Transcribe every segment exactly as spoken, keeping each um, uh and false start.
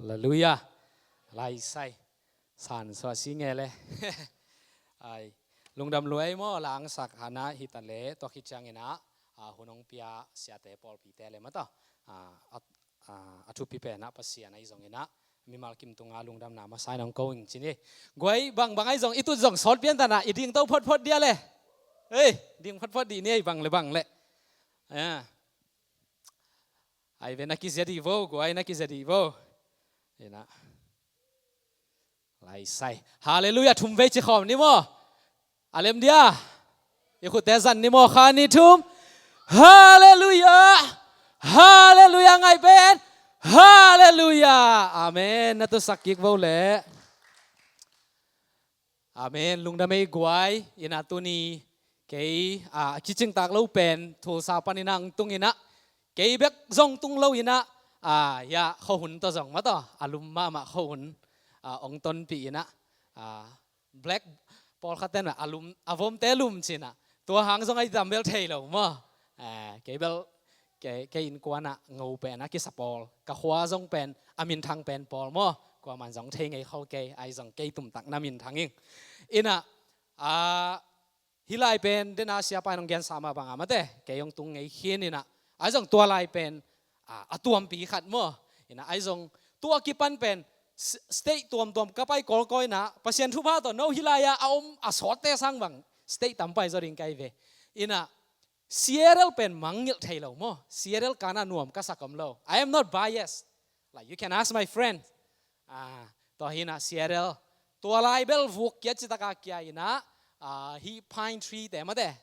Halleluiah. Laisai. San suah si nge le. Ai. Lungdam luai maw, la angsak hana hita le, tua khit ciangin ah, ah, hun hong pia siate pawlpite le mata. Ah, a, ah, a thupi pen ah Pasian ahi zongin ah, mimal kim tunga lungdamna masa in hong ko ing ci ni. Guai bang bang ahi zong, i tut zong sawt pian tana, i ding to photphot dia le. Ei, ding photphot di ni ei bang le bang le. Ah. Ai ve na kizia di vo, guai na kizia di vo. Ina. Laisai. Halleluiah, thum vei ci khawm ni maw. A lem dia. I khutte zan ni maw, kha ni thum. Halleluiah. Halleluiah ngai pen. Halleluiah. Amen. Na tusak kik vo le. Amen. Lungdam ei guai, ina tuni kei, ah, kicingtak lo pen, Tulsa panin ah hong tung ina, kei bek zong tung lo ina, ah, ya, khuahun tawh zong mataw, a lum mahmah khuahun, ah, hong tonpih ina, ah, black pawl khat ten a lum, a vomte lum cina, tua hang zong ahi dambel thei lo maw. Eh, kei bel, kei, kei innkuan ah ngo pen a kisa pawl, ka khua zong pen a minthang pen pawl maw. Kuaman zong thei ngei kho kei, ahi zong kei tumtak na minthang ing. Ina, ah, hih lai pen dena siapa in hong gensa mah banga mate, kei hong tung ngei khin ina, ahi zong tua lai pen, ah, a tuampi khat maw. Ina, ahi zong tua kipan pen, s-, state tuamtuam ka pai kawlkawl ina, Pasian thupha tawh no hih lai-ah a om a sawtte sang bang state tam pai zaw ding ka hi ve. Ina, Seattle pen mangngilh thei lo maw. Seattle kana nuam ka sak om lo. I am not biased. Like, you can ask my friend. Ah, tua hi ina Seattle. Tua lai bel vuk kia citaka kia ina, ah, hih pine tree te mate,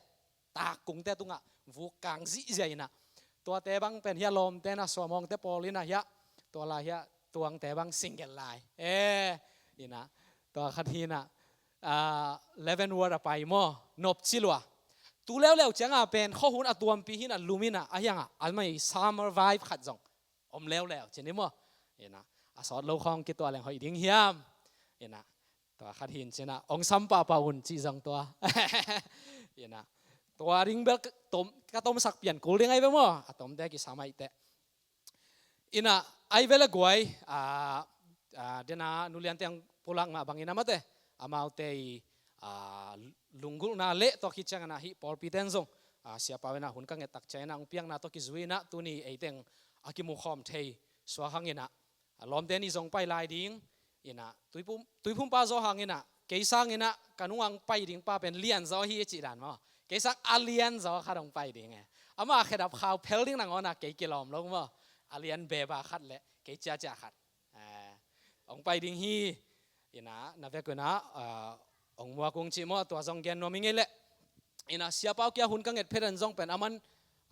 tak kungte tungah vuk kang zihziah ina. Tuate bang pen hia lawmte na suamawngte pawl ina hia. Tua lai hia tuangte bang single lai. Eh, ina. Tua khat hi ina. Ah, Leavenworth a pai maw, nopci lua. Tu leuleu cianga pen, khuahun a tuampi hi ina lum ina, a hianga, a mai summer vibe khat zong om leuleu, ci ni maw. Ina, a sawt lo khawng kituah leng hoih ding hiam. Ina, tua khat hi in cina, hong sam pahpah un ci zong tua. Ina, tua ding bel ka tom, ka tomsak pian kul ding ahi ve maw, a tomte kisam ahi teh. Ina, ai vele guai, ah, ah, dena nuliante ang pulak mah bangin amate, amaute i, ah, lunggulhna le tua khit ciangin ah hih pawlpi ten zong, ah, siapa vena hun ka nget tak ciangin ah hong piakna tua kizui ina tuni eiteng a kimukhawm thei suak hang ina, ah, lawmte ni zong pai lai ding, ina, tuiphum, tuiphumpa zaw hang ina, kei sang ina, ka nungah hong pai ding pa pen lian zaw hi cih dan maw. Kei sang a lian zaw khat hong pai ding e. Ama khedap khau phel ding nangawn ah kei kilawm lo maw. A lian beba khat le, kei ciacia khat. Eh, hong pai ding hi, ina, na vek ina, ah, hong muak ung cih maw, tua zong gen nuam ing ei leh. Ina, siapa kia hun ka nget phet en zong pen, aman,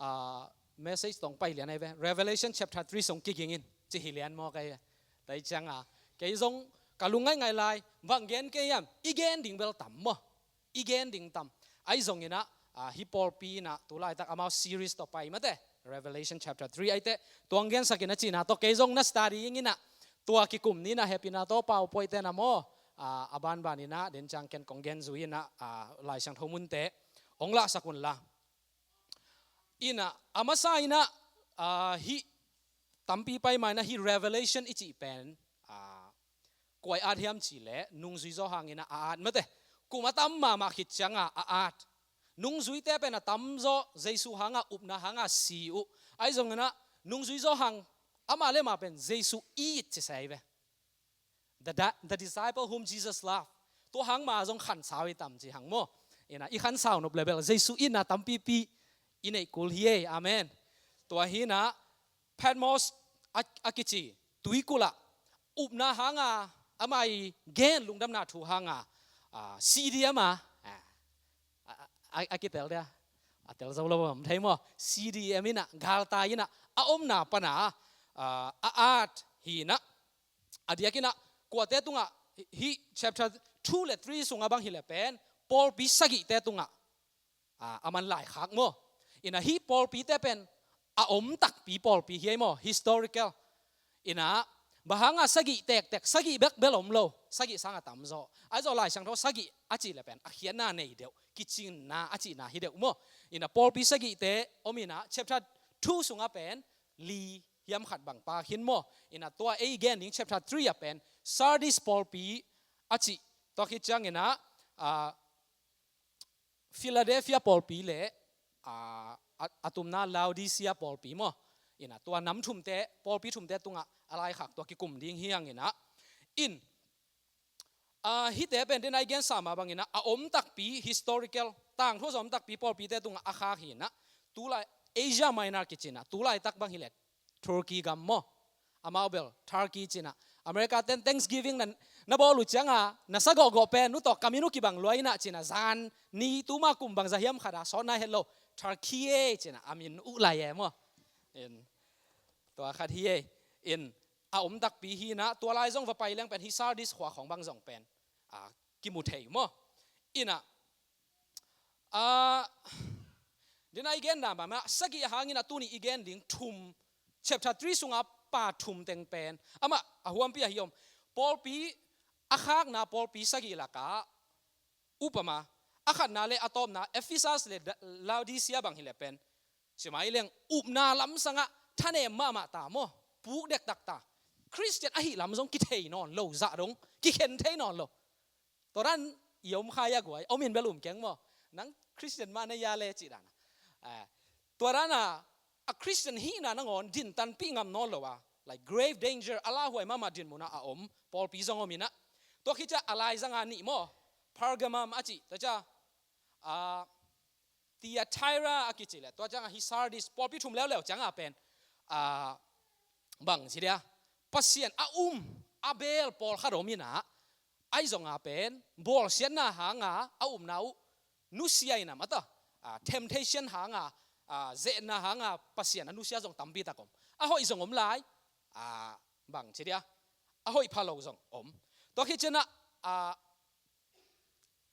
ah, message tawh hong pai lian ahi ve. Revelation chapter three sung kiging in, ci hi lian maw kei. Tua hi cianga, kei zong ka lung ngaingai lai, bang gen kei hiam, i gen ding bel tam maw. I gen ding tam. Ahi zong ina, ah, hih pawlpi ina, tu laitak amau series tawh pai mate. Revelation chapter three ahi teh, tua hong gensak ina cina tawh kei zong na study ing ina, tua kikum ni ina hepina tawh PowerPoint te na maw, ah, a banban ina, den ciang ken kong gen zui ina, ah, Lai Siangtho munte hong lahsak un la. Ina, a masa ina, ah, hih tampi pai ma ina hih Revelation i cih pen, ah, kua i at hiam cih leh, nungzui zaw hang ina a at mate. Kum a tam mahmah khit cianga a at. Nungzuite pen a tamzaw, Jesu hanga upna hanga si uh. Ahi zong ina, nungzui zaw hang, ama le ama pen Jesu it ci sa hi ve. The, the, the disciple whom Jesus loved. Tua hang ma zong khansau i tam ci hang maw. Ina, i khansau nop le bel Jesu itna tampipi i neih kul hi ei. Amen. Tua hi ina, Patmos a, a kici tuikulh ah, upna hanga, ama i gen lungdamna thu hanga, ah, C D M a, ah, a, a, a kitel dia, a tel zo lo bang thei maw, C D M ina, galtai ina, a omna pana, ah, a at hi ina, a diak ina, kuate tungah, hi, hi chapter two le three sunga bang hi le pen, pawlpi sagihte tungah, ah, a man laikhak maw. Ina hih pawlpite pen a om takpi pawlpi hi ei maw, historical. Ina, bang hanga sagih tektek, sagih bek bel om lo, sagih sanga tamzaw. Ahi zong Lai Siangtho sagih a cih le pen, a khiatna nei deuh, kicinna a cihna hi deuh maw. Ina pawlpi sagihte om ina, chapter two sunga pen, li hiam khat bang pa khin maw. Ina tua ei gen ding chapter three a pen Sardis pawlpi a cih. Tua khit ciangina, ah, Philadelphia pawlpi le, ah, a, a tumna Laodicea pawlpi maw. Ina tua nam thumte, pawlpi thumte tungah a laikhak tua kikum ding hi hangina. In, ah, hihte pen den a i gensa mah bangina a om takpi historical tangthu a om takpi pawlpite tungah a khak hina. Tulai Asia Minor kicina, tulaitak bang hileh Turkey gam maw. Amau bel Turkey cina. America ten Thanksgiving na, na bawl uh cianga na sa gawhgawh pen nu tawh kamin uh kibang luaina cina zan ni tuma kum bangza hiam khata sawtna het lo. Turkey e cina a min uh lai e maw. In, tua khat hi e. In, a om takpi hina tua lai zong va pai leng pen hi Sardis khua khong bang zong pen, ah, kimu thei maw. Ina, ah, den a i genna mahmah sagih a hangina tuni i gen ding thum, chapter three sunga pa thum teng pen amah a huampi ahi om. Pawlpi a khakna pawlpi sagih laka upama, a khatna le a tawpna Ephesus le Da-, Laodicea bang hileh pen, cimai leng upna lamsangah thanem mahmah ta maw, puk dektak ta. Khristian ahi lam zong kithei nawn lo zah dong kikhen thei nawn lo. Tua dan i om khai a guai, om in bel um keng maw. Nang Khristian mah na ia le cih dana. Eh, tua dana a Khristian hihna nangawn dintanpih ngam nawn lo a, like grave danger, a lauhuai mahmah dinmuna a om pawlpi zong om ina. Tua khit ciah a laizanga nih maw, Pergamum a cih tua ciah, ah, Thyatira a kici le tua cianga hi Sardis pawlpi thum leuleu cianga pen, ah, bang ci dia, Pasian a um a beel pawlkhat om ina. Ahi zonga pen bawlsiatna hanga a upna uh nusia ina mata, ah, temptation hanga, ah, zehna hanga Pasian a nusia zong tampi tak om. A hoih zong om lai, ah, bang ci dia, a hoih pha lo zong om. Tua khit ciana, ah,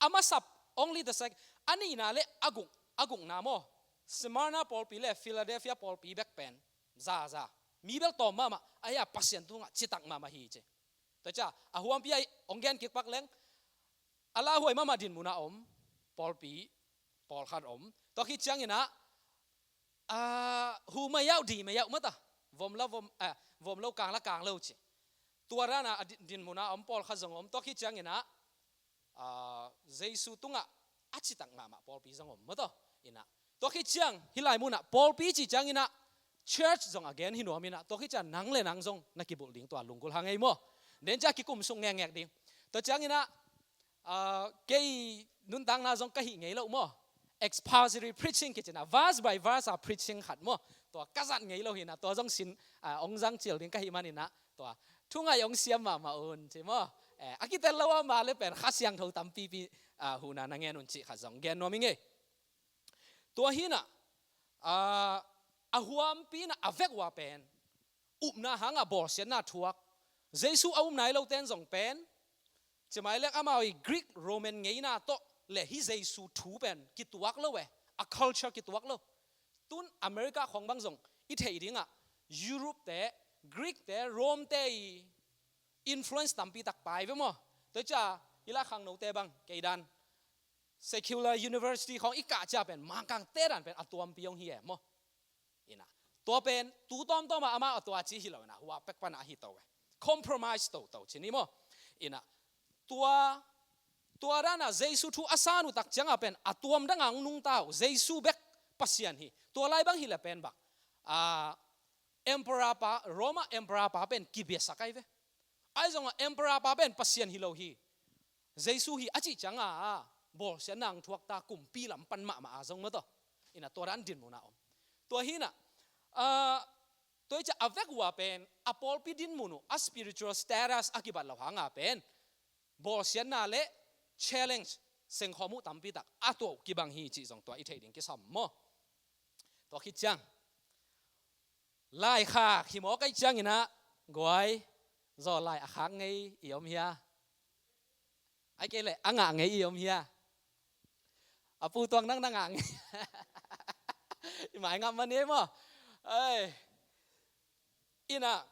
a masap, only the second, a nihna le a guk, a gukna maw, Smyrna pawlpi le Philadelphia pawlpi bek pen zaza, mi bel tawm mahmah, ahi a Pasian tungah citak mahmah hi ci. Tua ciah a huampi ahi hong gen kik pak leng, a lauhuai mahmah dinmuna om pawlpi pawlkhat om. Tua khit ciangina, ah, hu mai au di mai au mata, vom la vom, eh, vom lo kang la kang lo ci. Tua dana a din, dinmuna om pawlkhat zong om. Tua khit ciangina, ah, Jesu tungah a citak mahmah pawlpi zong om mataw. Ina, tua khit ciang hi lai munah pawlpi ci ciangina church zong a gen hi nuam ina, tua khit ciang nang le nang zong na kibulh ding tua lunggulh hang ei maw. Den ciah kikum sung ngekngek ding. Tua ciangina, ah, kei nuntakna zong ka hih ngei loh maw. Expository preaching kicina, verse by verse a preaching khat maw. Tua ka zat ngei lo hina, tua zong sin, ah, ong zang cil ding ka hih manina, tua thungai ong siam mahmah un ci maw. Eh, a kitel lo a ma le pen Kha Siangtho tampipi, ah, huhna na ngen un cih khat zong gen nuam i ngei. Tua hina, ah, a huampi na a vek ua pen upna hanga bawlsiatna thuak. Jesu a upna i lo ten zong pen, cimai leng amau i Greek Roman ngeina tawh le hi Jesu thu pen kituak lo e, a culture kituak lo. Tun America khong bang zong i theih dingah Europe te, Greek te, Rome te i influence tampi tak pai ve maw. Tua ciah i la khangnote bang kei dan secular university khong i kah ciah pen Mangkang te dan pen a tuampi ong hi e maw. Ina, tua pen tu tawmtawma amah a tua ci hi lo ina, hua pek pana ahi to e. Compromise toto ci ni maw. Ina, tua, tua dana Jesu thu a san uh tak cianga pen a tuam danga ong nungta uh, Jesu bek Pasian hi. Tua lai bang hi le pen bang, ah, emperor pa, Roma emperor pa pen kibiasak ai ve. Ahi zonga emperor pa pen Pasian hi lo hi, Jesu hi a cih cianga bawlsiatna ong thuakta kumpi lam pan mahmah a zong mataw. Ina, tua dan dinmuna om. Tua hina, ah, tua i ciah a vek ua pen a pawlpi dinmun uh, a spiritual status a kibat lo hanga pen bawlsiatna le challenge sengkhawm uh tampi tak a tuah uh kibang hi cih zong tua i theih ding kisam maw. Tua khit ciang laikhak hi maw, kai ciangina guai, zaw lai a khak ngei i om hia? Ai kei le a ngah ngei i om hia? A pu tuang nang na ngah ngei. I mai ngam mani ei maw. Ai, ina,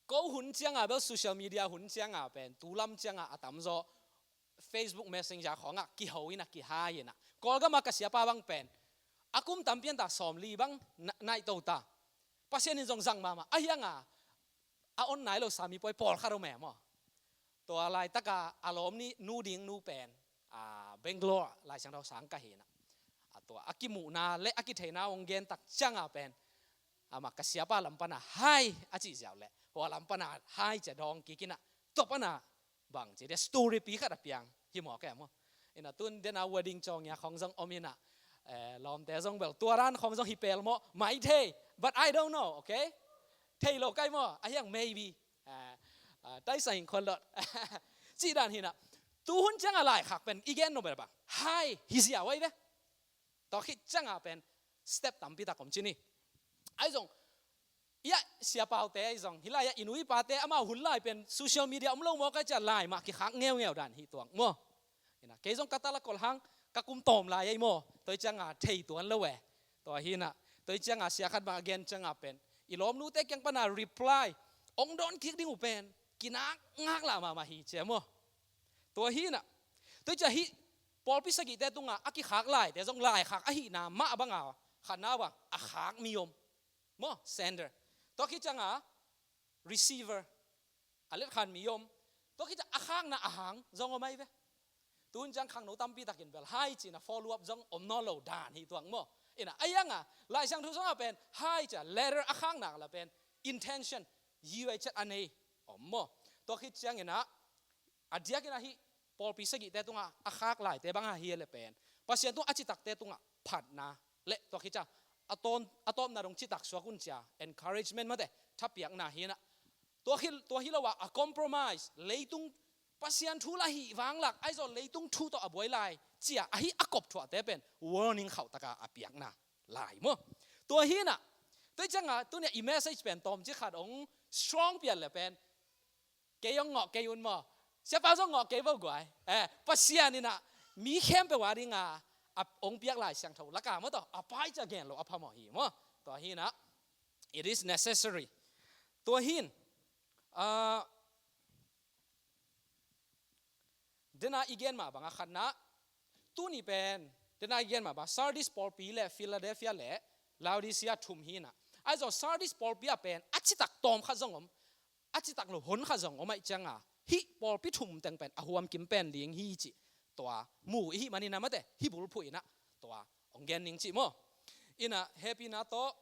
ko hun cianga bel social media hun cianga pen tu lam cianga a tamzaw Facebook Messenger khongah kiho ina kihai ina. Kawlgama ka siapa bang pen a kum tampian ta sawmli bang na, naih to ta. Pasian in zong zang mahmah. Ahi hanga a on nai lo Sami puai pawlkhat om e maw. Tua laitaka a lawm ni nu ding nu pen, a, Bangalore Lai Siangtho sang ka hi na. A tua a kimuhna le a kitheina hong gen tak cianga pen, ama ka siapa lam pana hai a cih ziau le, hua lam pana hai cia dawng kik ina, tua pana bang ci dia story pi khat a piang hi maw ke maw. Ina tun dena wedding cawng ia khong zong om ina, eh, lawmte zong bel tua dan khong zong hi pel maw, mai thei, but I don't know, okay? Thei lo kai maw, a hiang maybe. Ah, ah, taisa hing khon lot. Cih dan hina. Tu hun cianga laikhak pen i gen no bel bang hai hi ziau ai ve. Tua khit cianga pen step tampi tak om ci ni. Ai zong, ia, siapaute ai zong, hilai ia i nu i pate amau hun lai pen social media om lo maw kai cia lai mah kikhak ngeungeu dan hi tuang maw. Ina, kei zong ka tala kol hang, ka kum tawm lai ai maw. Tua hi cianga thei tuan lo e. Tua hina, tua hi cianga sia khat bang a gen cianga pen, i lawmnute kiang pana reply ong dawn kik ding uh pen kinak ngak lah mahmah hi cia maw. Tua hina, tua hi cia hih pawlpi sagihte tunga a kikhak laite zong laikhak ahihna mah banga, khatna bang a khak mi om maw, sender. Tua khit cianga receiver, a letkhan mi om. Tua khit cia a khakna a hang zong om ai ve. Tun ciang khangno tampi takin bel hai cina follow up zong om nawn lo dan hi tuang maw. Ina, a hianga Lai Siangtho zonga pen hai cia letter a khakna la pen intention, U H a nei om maw. Tua khit ciangina a diakina hih pawlpi sagihte tunga a khak laite banga hi le pen Pasian tunga a citakte tunga phatna le tua khit cia a ton, a tawpna dong citak suak un cia encouragement mate thapiakna hina. Tua hi, tua hi lo a, a compromise leitung Pasian thu la hih vanglak ai zaw leitung thu tawh a buai lai cia ahi a kop thuahte pen warning khauh taka a piakna lai maw. Tua hina, tua hi cianga tunia i message pen tawm ci khat ong strong pian le pen, kei ong ngawh kei un maw. Siapa zong ngawh kei vo guai. Eh, Pasian ina mi khempeuh a dinga a ong piak Lai Siangtho laka maw tawh a pai cia gen lo a phamawh hi maw. Tua hina, it is necessary. Tua hin, ah, dena i gen mah banga khatna, tuni pen dena i gen mah banga Sardis pawlpi le Philadelphia le Laodicea thum hina. Ai zaw Sardis pawlpi a pen a citak tawm khat zong om, a citak lo hon khat zong om ai cianga hih pawlpi thum teng pen a huam kim pen ding hi ci. Tua mu i hih manina mate hih bulphuh ina tua ong gen ning ci maw. Ina hepina tawh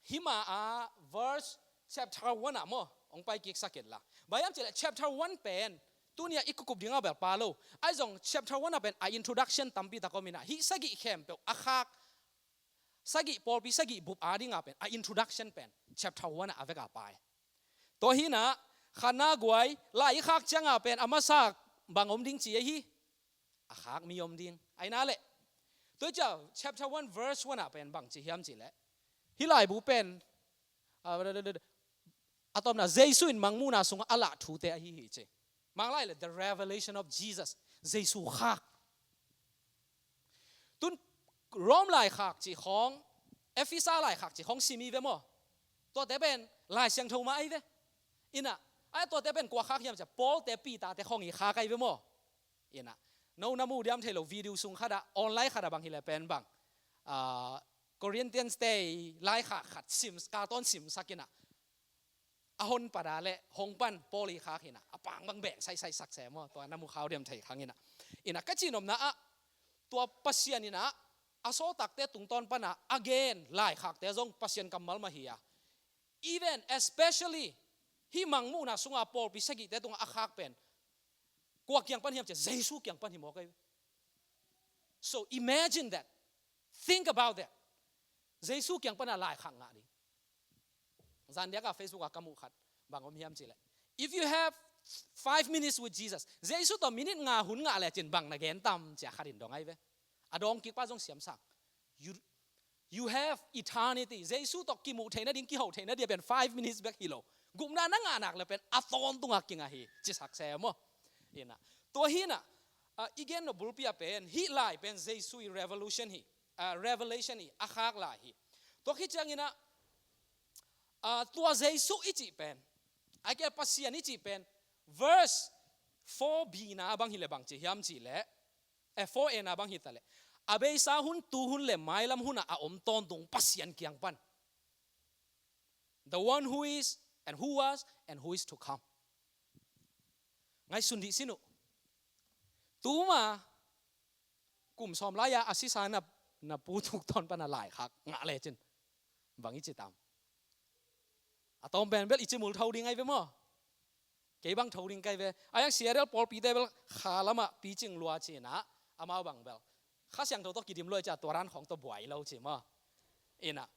hima a verse chapter one a maw ong pai kik sakit la. Bayam cile chapter one pen tunia i kukup dinga bel pa lo. Ai zong chapter one a pen a introduction tampi tak om ina hih sagih khempeuh a khak sagih pawlpi sagih bup a dinga pen a introduction pen chapter one a veka pai. Tua hina khatna guai lai i khak cianga pen a masak bang om ding ci ahi. A khak mi om ding. Aina le. Tua hi cia chapter one verse one a pen bang ci hiam ci le. Hih laibu pen, ah, a tawpna Jesu in mangmuhna sunga a lah thute ahi hi ci. Mang lai le the revelation of Jesus. Jesu khak. Tun Rome laikhak ci khong, Efesa laikhak ci khong simi ve maw. Tuate pen Lai Siangtho mah ai ve. Ina, ai tuate pen kua khak hiam cia Paul te Peter te khong i khak ai ve maw. Ina, no na mu diam thei lo video sung khata online khata bang hi le pen bang, ah, Corinthians te laikhak khat sim, ka ton sim sak ina. A hon pada le hong pan Paul i khak hina a pang bang beng sai sai sak se maw tua na mu khau diam thei khang ina. Ina ka cinomna ah tua Pasian ina a sawtakte tungtawn pana a gen laikhakte zong Pasian kammal mah hi a. Even especially hih mangmuhna sunga pawlpi sagihte tunga a khak pen kua kiang pan hiam cia Jesu kiang pan hi maw kai. So imagine that. Think about that. Jesu kiang pana laikhak ngah ding. Zandiaka Facebook a ka muh khat bang om hiam cile. If you have five minutes with Jesus, Jesu tawh minute nga hun ngah lecin bang na gen tam cia khatin dong ai ve. A dawng kikpa zong siamsak. You, you have eternity. Jesu tawh kimuh theihna ding kiho theihna dia pen five minutes bek hi lo. Gupna na ngahnak le pen a tawntunga kingah hi. Cisak se maw. Ina. Tua hina, ah, i gen no bulpia pen hih lai pen Jesu i revolution hi. Ah, revelation hi. A khak lai hi. Tua khit ciangina, ah, tua Jesu i cih pen, a kia Pasian i cih pen verse four b na bang hi le bang ci hiam cih le, eh, four a na bang hi ta le, a beisa hun, tu hun le mailam huna a om tawntung Pasian kiang pan. The one who is, and who was, and who is to come. Ngaihsun dih sin uh. Tuma kum sawm lai-a a sisa na, na pu tuk tawn pana laikhak ngah lecin bang i ci tam? A tawm pen bel i ci mul tho ding ai ve maw? Kei bang tho ding kai ve. A yang siarel pawlpite bel kha lamah picing lua cinah amau bang bel Kha Siangtho tawh kidim lua i cia tua ran khawng tawh buai lo ci maw? Inah,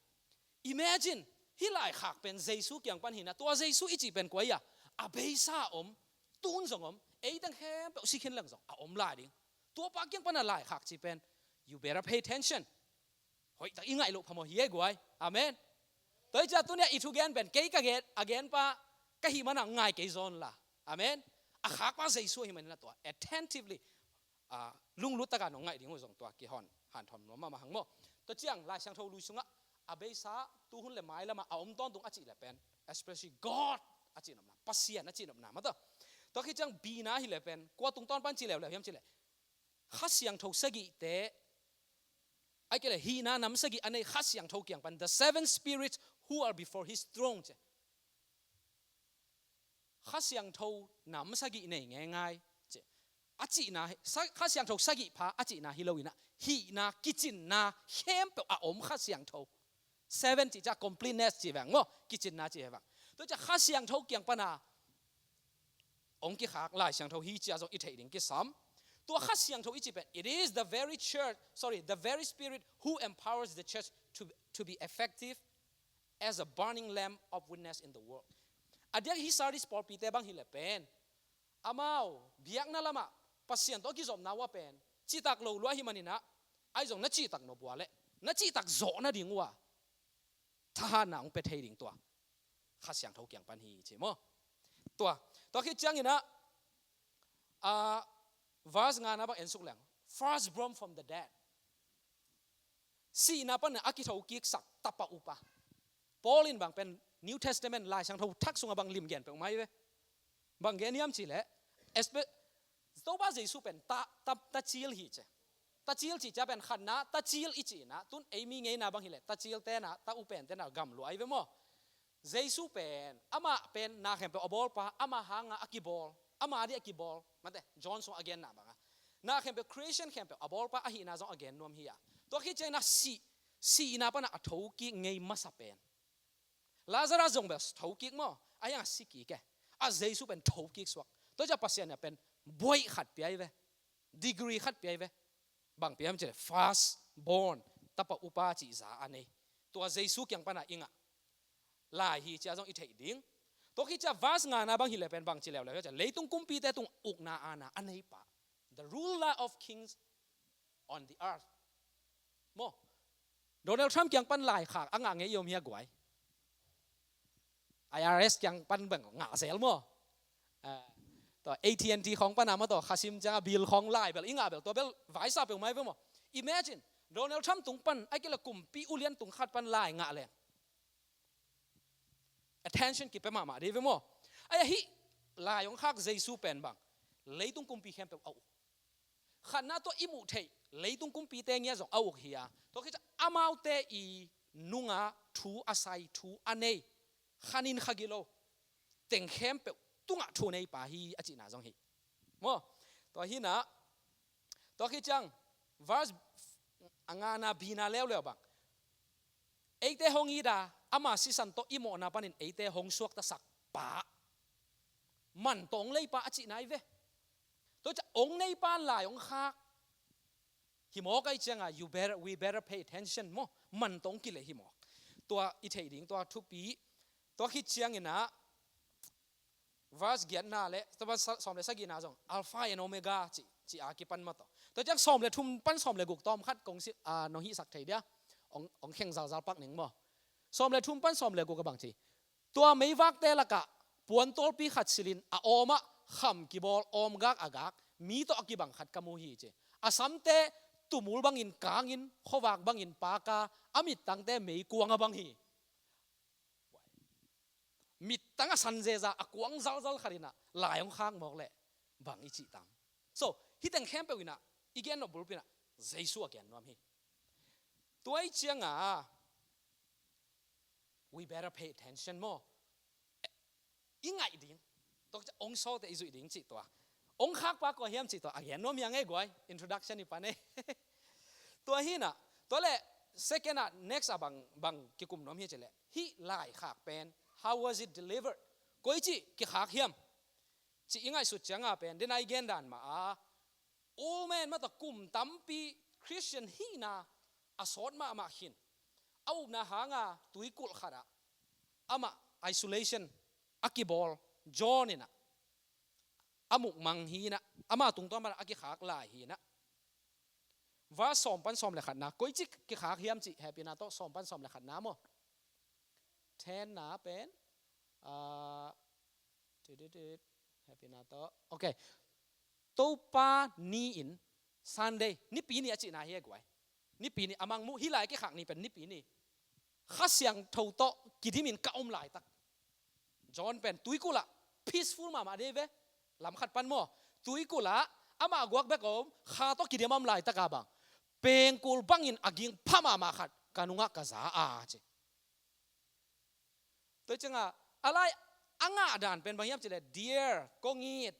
imagine, hih laikhak pen Jesu kiang pan hinah, tua Jesu i cih pen kua ia? A beisa a om, tun zong om, eiteng khempeuh si khin leng zong a om lai ding. Tua pa kiang pana laikhak cih pen, you better pay attention. Hoihtak i ngaih loh phamawh hi e guai. Amen. Tua i cia tunia i thugen pen kei ka gen, a genpa ka hih mana ngai kei zawn la. Amen. A khakpa Jesu ahi maninah tua attentively, a, lunglut taka nong ngaih ding uh zong tua kihon hanthawm nuam mahmah hang maw? Tua ciang Lai Siangtho lui sungah a beisa tuhun le mailamah a om tawntung a cih le pen, especially God a cihnopna, Pasian a cihnopna mah tawh. Tua khit ciang bina hi le pen kua tungtawn pan ci leuleu hiam cih leh Kha Siangtho sagihte, ai kei le hihna nam sagih a nei Kha Siangtho kiang pan, the seven spirits who are before his throne ci. Kha Siangtho nam sagih nei ngeingai ci. A cihna, sa-, Kha Siangtho sagih pha a cihna hi loinah, hihna, kicinna khempeuh a om Kha Siangtho. Seven cih cia completeness cih veng maw, kicinna cih veng. Tua cia Kha Siangtho kiang pana hong kikhak Lai Siangtho hi cia zong i theih ding kisam. Tua Kha Siangtho i cih pen, it is the very church, sorry, the very spirit who empowers the church to, to be effective as a burning lamp of witness in the world. A diak hi Sardis pawlpite bang hi le pen, amau biakna lamah Pasian tawh kizopna uh a pen citak lo lua hi maninah, ai zong na cihtak nop uh a le na cihtak zawh nading uh a thahatna hong pia thei ding tua Kha Siangtho kiang pan hi ci maw? Tua, tua khit cianginah, a, verse ngana bang en suk leng, firstborn from the dead. Sihna pana a kithokiksak tapa upa. Paul in bang pen New Testament Lai Siangtho thak sungah bang lim gen peuh mai ve. Bang gen hiam cih leh, espe-, Topa Jesu pen ta, ta, ta cil hi ci. Ta cil cih cia pen khatna, ta cil i cihna, tun ei mi ngeina bang hi leh ta cil tena, ta upen tena gam lua ai ve maw? Jesu pen, amah pen na khempeuh a bawlpa, amah hanga a kibawl, amah dih a kibawl, mate, John sung a genna banga na khempeuh, creation khempeuh a bawlpa ahihna zong a gen nuam hi a. Tua khit ciangin a sih, sihna pana a thokik ngei masa pen. Lazarus zong bel thokik maw, a hiang a si kik e. A Jesu pen thokik suak. Tua cia Pasian a pen buai khat pia i ve. Degree khat pia i ve. Bang pia hiam cih leh first born, tapa upa cih za a nei. Tua Jesu kiang pana i ngah lai hi cia zong i theih ding. Tua khit cia verse ngana bang hi le pen bang ci leuleu hi cia, leitung kumpite tung ukna aana a neipa, the ruler of kings on the earth. Maw? Donald Trump kiang pan laikhak a ngah ngei i om hi a guai. I R S kiang pan bang ngah zel maw? Ah, tua A T and T khawng pana maw, tua khasim cianga bill khawng lai bel i ngah bel, tua bel vaisa peuh mai ve maw? Imagine, Donald Trump tung pan, ai kei le kumpi ulian tung khat pan lai ngah leng attention kipia mahmah dih ve maw? Ai, ahi lai hong khak Jesu pen bang leitung kumpi khempeuh a uk. Khatna tua i muh theih leitung kumpite ngia zong a uk hi a. Tua khit ciang amaute i nunga thu a sai, thu a nei, khanin khagilo teng khempeuh tungah thu neipa hi a cihna zong hi. Maw? Tua hinah, tua khit ciang verse a ngana bina leuleu bang, eite hong ida, ama sisan tawh i mawhna panin eite hong suaktasak pa, man tawh hong leipa a cihna i ve. Tua cia hong neipa lai hong khak hi mawk ai cianga, you better, we better pay attention maw? Man tawh hong kilei hi mawk. Tua i theih ding tua thupi. Tua khit cianginah verse giatna le tua pan sa-, sawm le sagihna zong Alpha and Omega ci, ci a kipan maw tawh. Tua ciang sawm le thum pan sawm le guk tawm khat kong si, a, nong hihsak thei dia. Ong, ong kheng zalzal pak ning maw? Sawm le thum pan sawm le guk a bang ci. Tua meivakte lakah puan tawlpi khat silhin a awmah kham kibawl awmgak a gak mi tawh a kibang khat ka mu hi ci. A samte tumul bangin kangin, khuavak bangin paka, a mittangte meikuang a bang hi. Mittang a san zeza a kuang zalzal khatinah lai hong khak mawk leh bang i cih tam? So, hih teng khempeuh inah i gen nop bulpi inah Jesu a gen nuam hi. Tua i cianga We better pay attention maw. I ngaih ding. Tua ciang ong sawte i zuih ding cih tua. Ong khakpa kua hiam cih tua a gen nuam hi ing ei guai. Introduction i pan ei. Tua hi in ah, tua leh second ah, next ah bang, bang kikum nuam hiam cih leh, hih laikhak pen, how was it delivered? Koici kikhak hiam cih i ngaihsut ciang a pen, den a i gen dan mah a, old man mah tawh kum tampi Christian hihna a sawt mahmah khin, a upna hang a tuikulh khat ah amah isolation a kibawl, John in ah a mukmang hi in ah, ama tungtawn pan a kikhak lai hi in ah. Verse sawm pan sawm le khatna, koici kikhak hiam cih hehpihna tawh sawm pan sawm le khatna maw. Tenna pen, ah, tit, tit, tit, hehpihna tawh. Ok. Topa ni-in, Sunday, Nipi ni a cihna hi ei guai. Nipi ni, a Mangmuh hih lai kikhak ni pen Nipi ni. Kha Siangtho tawh kidimin ka om laitak. John pen tuikulh ah, peaceful mahmah dei ve. Lam khat pan maw, tuikulh ah amah guak bek a om, Kha tawh kidim a om laitak a bang, pengkul bangin a gingpha mahmah khat ka nungah ka za a ci. Tua ciang a, a lai a ngah dan pen bang hiam cih leh, Dear, kong it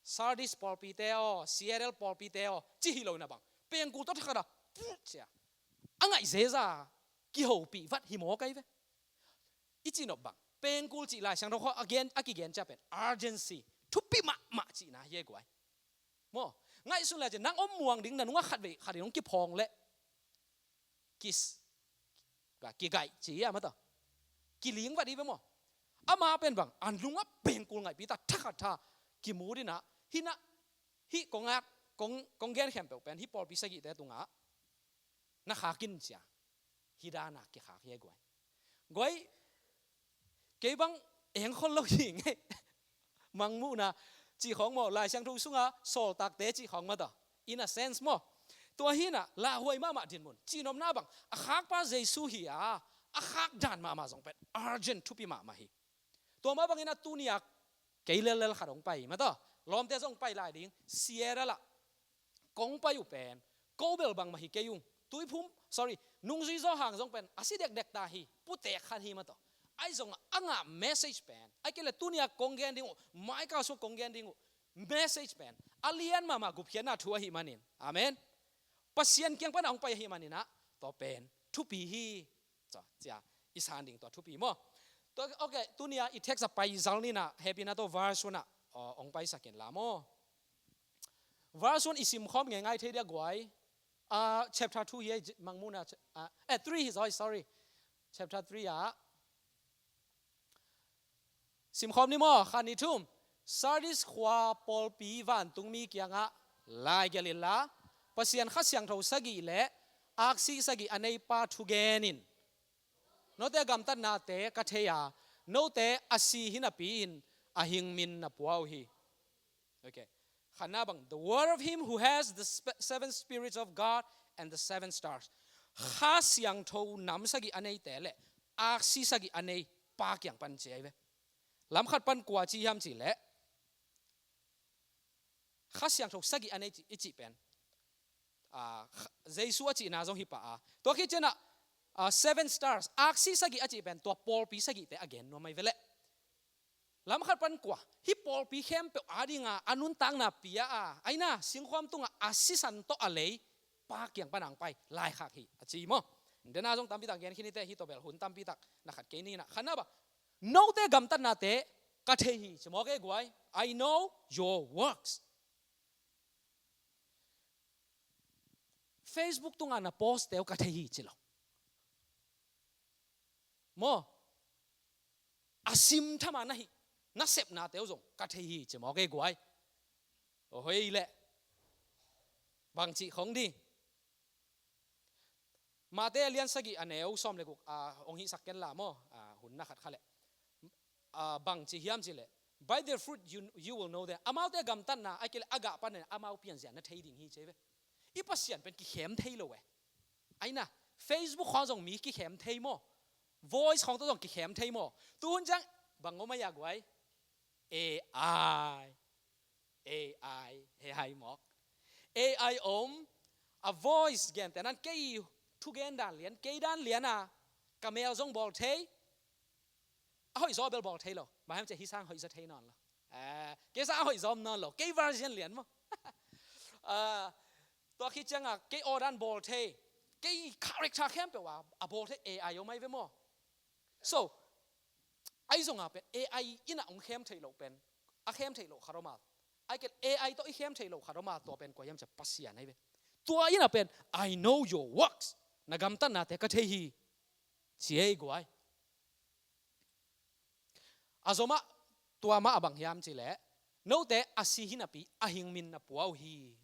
Sardis pawlpite aw, Seattle pawlpite aw, ci hi lo in ah bang, pengkul tawh thakhat a, put cia, a ngaih zeza, kihopih vat hi mawk ei ve. I cihnop bang, pengkul cih Lai Siangtho khawng a gen, a kigen ciang pen urgency, thupi mahmah cihna hi ei guai. Maw, ngaihsun lai ciang nang om muang ding, na nungah khatvei khat in hong kiphawng leh, kis, ka kigaih ci a mah tawh, kiling vat hi ve maw. Ama pen bang, a nungah pengkul ngaihpih ta, thakhat tha, kimut in ah, hih na, hih kong at, kong, kong gen khempeuh pen hih pawlpi sagihte tungah na khak in cia. Hih dan a kikhak hi ei guai. Guai, kei bang eng khol lo hi ing ei. Mangmuhna cih khawng maw, Lai Siangtho sunga sawltakte cih khawng mah tawh, in a sense maw. Tua hi in ah lauhuai mahmah dinmun, cihnopna bang, a khakpa Jesu hi a, a khak dan mahmah zong pen urgent, thupi mahmah hi. Tua mah bangin ah tuni a kei lellel khat hong pai mah tawh, lawmte zong pai lai ding, Seattle ah kong pai uh pen, ko bel bangmah hi kei ung. Tuiphum, sorry, nungzui zaw hang zong pen a si dekdek ta hi, putek khat hi mah tawh. Ahi zong a ngah message pen, ahih kei leh tuni a kong gen ding uh, mai ka sung kong gen ding uh message pen, a lian mahmah gupkhiatna thu ahih manin. Amen. Pasian kiang pan a hong pai ahih manin ah, tua pen thupi hi. Cia, cia, i san ding tua thupi maw. Tua, ok, tuni a i text a pai zal ni in ah, hehpihna tawh verse one ah, aw, hong paisak in la maw. Verse one i simkhawm ngeingai thei dia guai. Ah, chapter two hi ei, Mangmuhna, ah, eh, three hi, sorry, sorry. Chapter three ah. Simkhawm ni maw, khat, nih, thum. Sardis khua pawlpi vantungmi kiangah lai gelh inla, Pasian Kha Siangtho sagih le aksi sagih a neipa thu gen in. Note gamtatnate ka thei a, note a si hi napi-in a hing min na pua uh hi. Ok. Khatna bang, the word of him who has the sp-, seven spirits of God and the seven stars. Kha Siangtho nam sagih a neite le aksi sagih a nei pa kiang pan ci ahi ve. Lam khat pan kua ci hiam cih leh, Kha Siangtho sagih a nei ci, i cih pen, ah, Kha-, Jesu a cihna zong hi pah a. Tua khit ciangin ah, ah, seven stars, aksi sagih a cih pen tua pawlpi sagihte a gen nuam ahi ve leh. Lam khat pan kua, hih pawlpi khempeuh adinga a nuntakna pia a, aina, singkhuam tungah a sisan tawh a lei pa kiang pan a hong pai laikhak hi, a ci maw. Dena zong tampi tak gen khin hi teh, hih tawh bel hun tampi tak na khat kei ni in ah. Khatna bang, note gamtatnate ka thei hi, ci mawk ei guai. I know your works. Facebook tungah na post-te uh ka thei hi, ci lo. Maw, a simtham a na hih, na sepnate uh zong ka thei hi, ci mawk ei guai. Aw, hoi leh. Bang cih khong ding. Mate a lian sagih a neu sawm le guk, ah, hong hihsak ken la maw, ah, hun na khat kha leh. Ah, bang ci hiam cih leh, "By their fruit you, you will know them." Amaute gamtatna, ahih kei leh a gah pan in amau pianzia na thei ding hi, ci ei ve. I Pasian pen kikhem thei lo e. Aina, Facebook khawng zong mi kikhem thei maw. Voice khawng tawh zong kikhem thei maw. Tuhun ciang, bang om a, ya guai. A I. A I, he hai mawk. A I om, a voice gente nan kei thugen dan lian, kei dan lian a, Ka mel zong bawl thei. A hoih zaw bel bawl thei lo. Bang hiam cih leh hih sang hoih zaw thei nawn lo. Ah, kei sang a hoih zaw om nawn lo. Kei version lian maw. Ah, tua khit ciangah kei awdan bawl thei. Kei character khempeuh a, a bawl thei A I om ai ve maw. So, ahi zongah pen A I in a hong khem theih loh pen, a khem theih loh khat om a, ahih kei leh A I tawh i khem theih loh khat om a, tua pen kua hiam cih leh Pasian ahi ve. Tua in a pen, "I know your works." Na gamtatnate ka thei hi, ci ei guai. A zomah, tua mah a bang hiam cih leh, note a si hi napi a hing min na pua uh hi.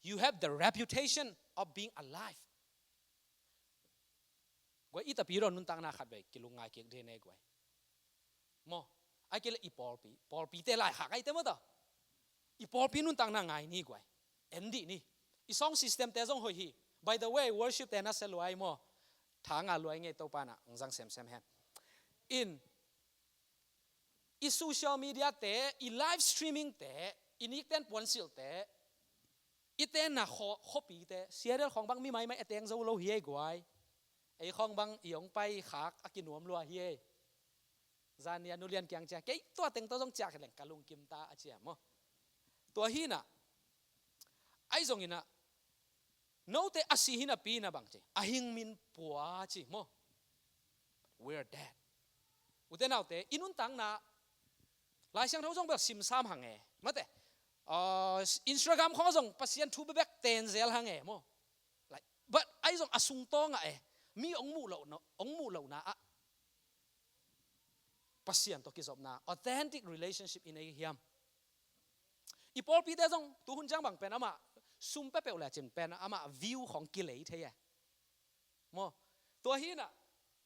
You have the reputation of being alive. Guai, i tapi rawn nuntakna khatvei kilungngai kik dih ne guai. Maw, ahih kei leh i pawlpi, pawlpite lai khak ai te maw ta. I pawlpi nuntakna ngai ni guai. En dih ni. I sound system te zong hoih hi. By the way, worship te na se luai maw. Thanga luai ngei, Topa na hong zang semsem hen. In, i social media te, i live streaming te, i nikten puansilh te, i tenna khaw-, khuapite, Seattle khawng bang mi maimai a teng zo lo hi ei guai. Ei khawng bang i hong pai khak a kinuam lua hi ei. Zan ni a nu lian kiang ciah, kei tua teng tawh zong ciah kei leng ka lungkim ta a ci a maw. Tua hi na, ahi zongin a, note a si hi napi in a bang ci, a hing min pua ci maw. We're dead. Ute naute, i nuntakna, Lai Siangtho zong bel simsam hang e. Mate, ah, Instagram khawng zong Pasian thu bekbek ten zel hang e maw. Like, but ahi zong a sungtawngah e, mi hong muh lohna, hong muh lohna ah Pasian tawh kizopna, authentic relationship i nei hiam? I pawlpite zong tuhun ciang bang pen amah sum peuhpeuh le cin pen amah view khawng kilei thei e. Maw, tua hi na,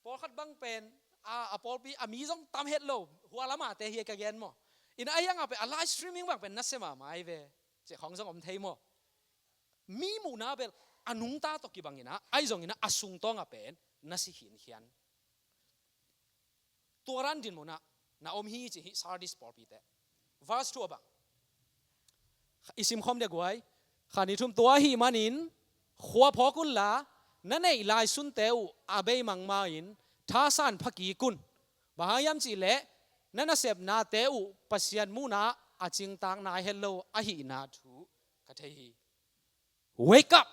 pawlkhat bang pen, a, a pawlpi, a mi zong tam het lo, hua lamate hi ka gen maw. In a hiangah pen, a live streaming bang pen nasia mahmah ai ve. Cih khawng zong om thei maw. Mi muhna bel, a nungta tawh kibang in a, ahi zongin a, a sungtawngah pen, na si khinkhian. Tua dan dinmun ah na om hi ci hi Sardis pawlpite. Verse two a bang i simkhawm dek guai. Khan i thum tua ahih manin khua phawk unla, na neih lai sunte uh a bei mangma in thasan phakik un. Bang hang hiam cih leh na nasepnate uh Pasian muhna a cingtak nai het lo ahihna thu ka thei hi. Wake up!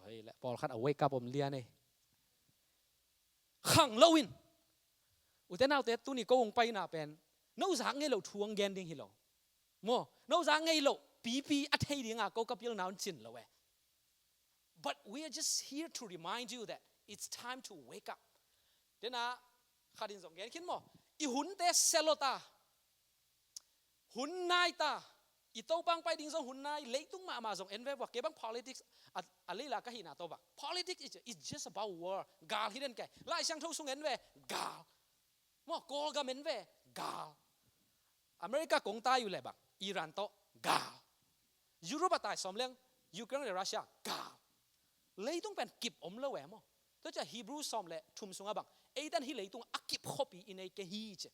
Oi, le pawlkhat a wake up om lian ei. Khang lo in. Ute naute, tuni ko hong paina pen, no zak ngei loh thu hong gen ding hi lo. Maw, no zak ngei loh pipi a thei dinga ko ka pilna hong cin lo e. But we are just here to remind you that it's time to wake up. Tena, khat in zong gen khin maw. I hunte se lo ta. Hun nai ta. I Topa hong pai ding zong hun nai. Leitung mahmah zong en ve vua. Kei bang politics a, a leila ka hihna tawh bang. Politics is, is just about war. Gal hi den kei. Lai Siangtho sung en ve. Gal. Maw, Kawlgam en ve. Gal. America kong tai uh le bang. Iran tawh. Gal. Europe a tai sawm leng. Ukraine le Russia. Gal. Leitung pen kip om lo e maw. Tua ciah Hebrew sawm le thum sungah bang. Ei tan hih leitung a kip khuapi i nei kei hi ci.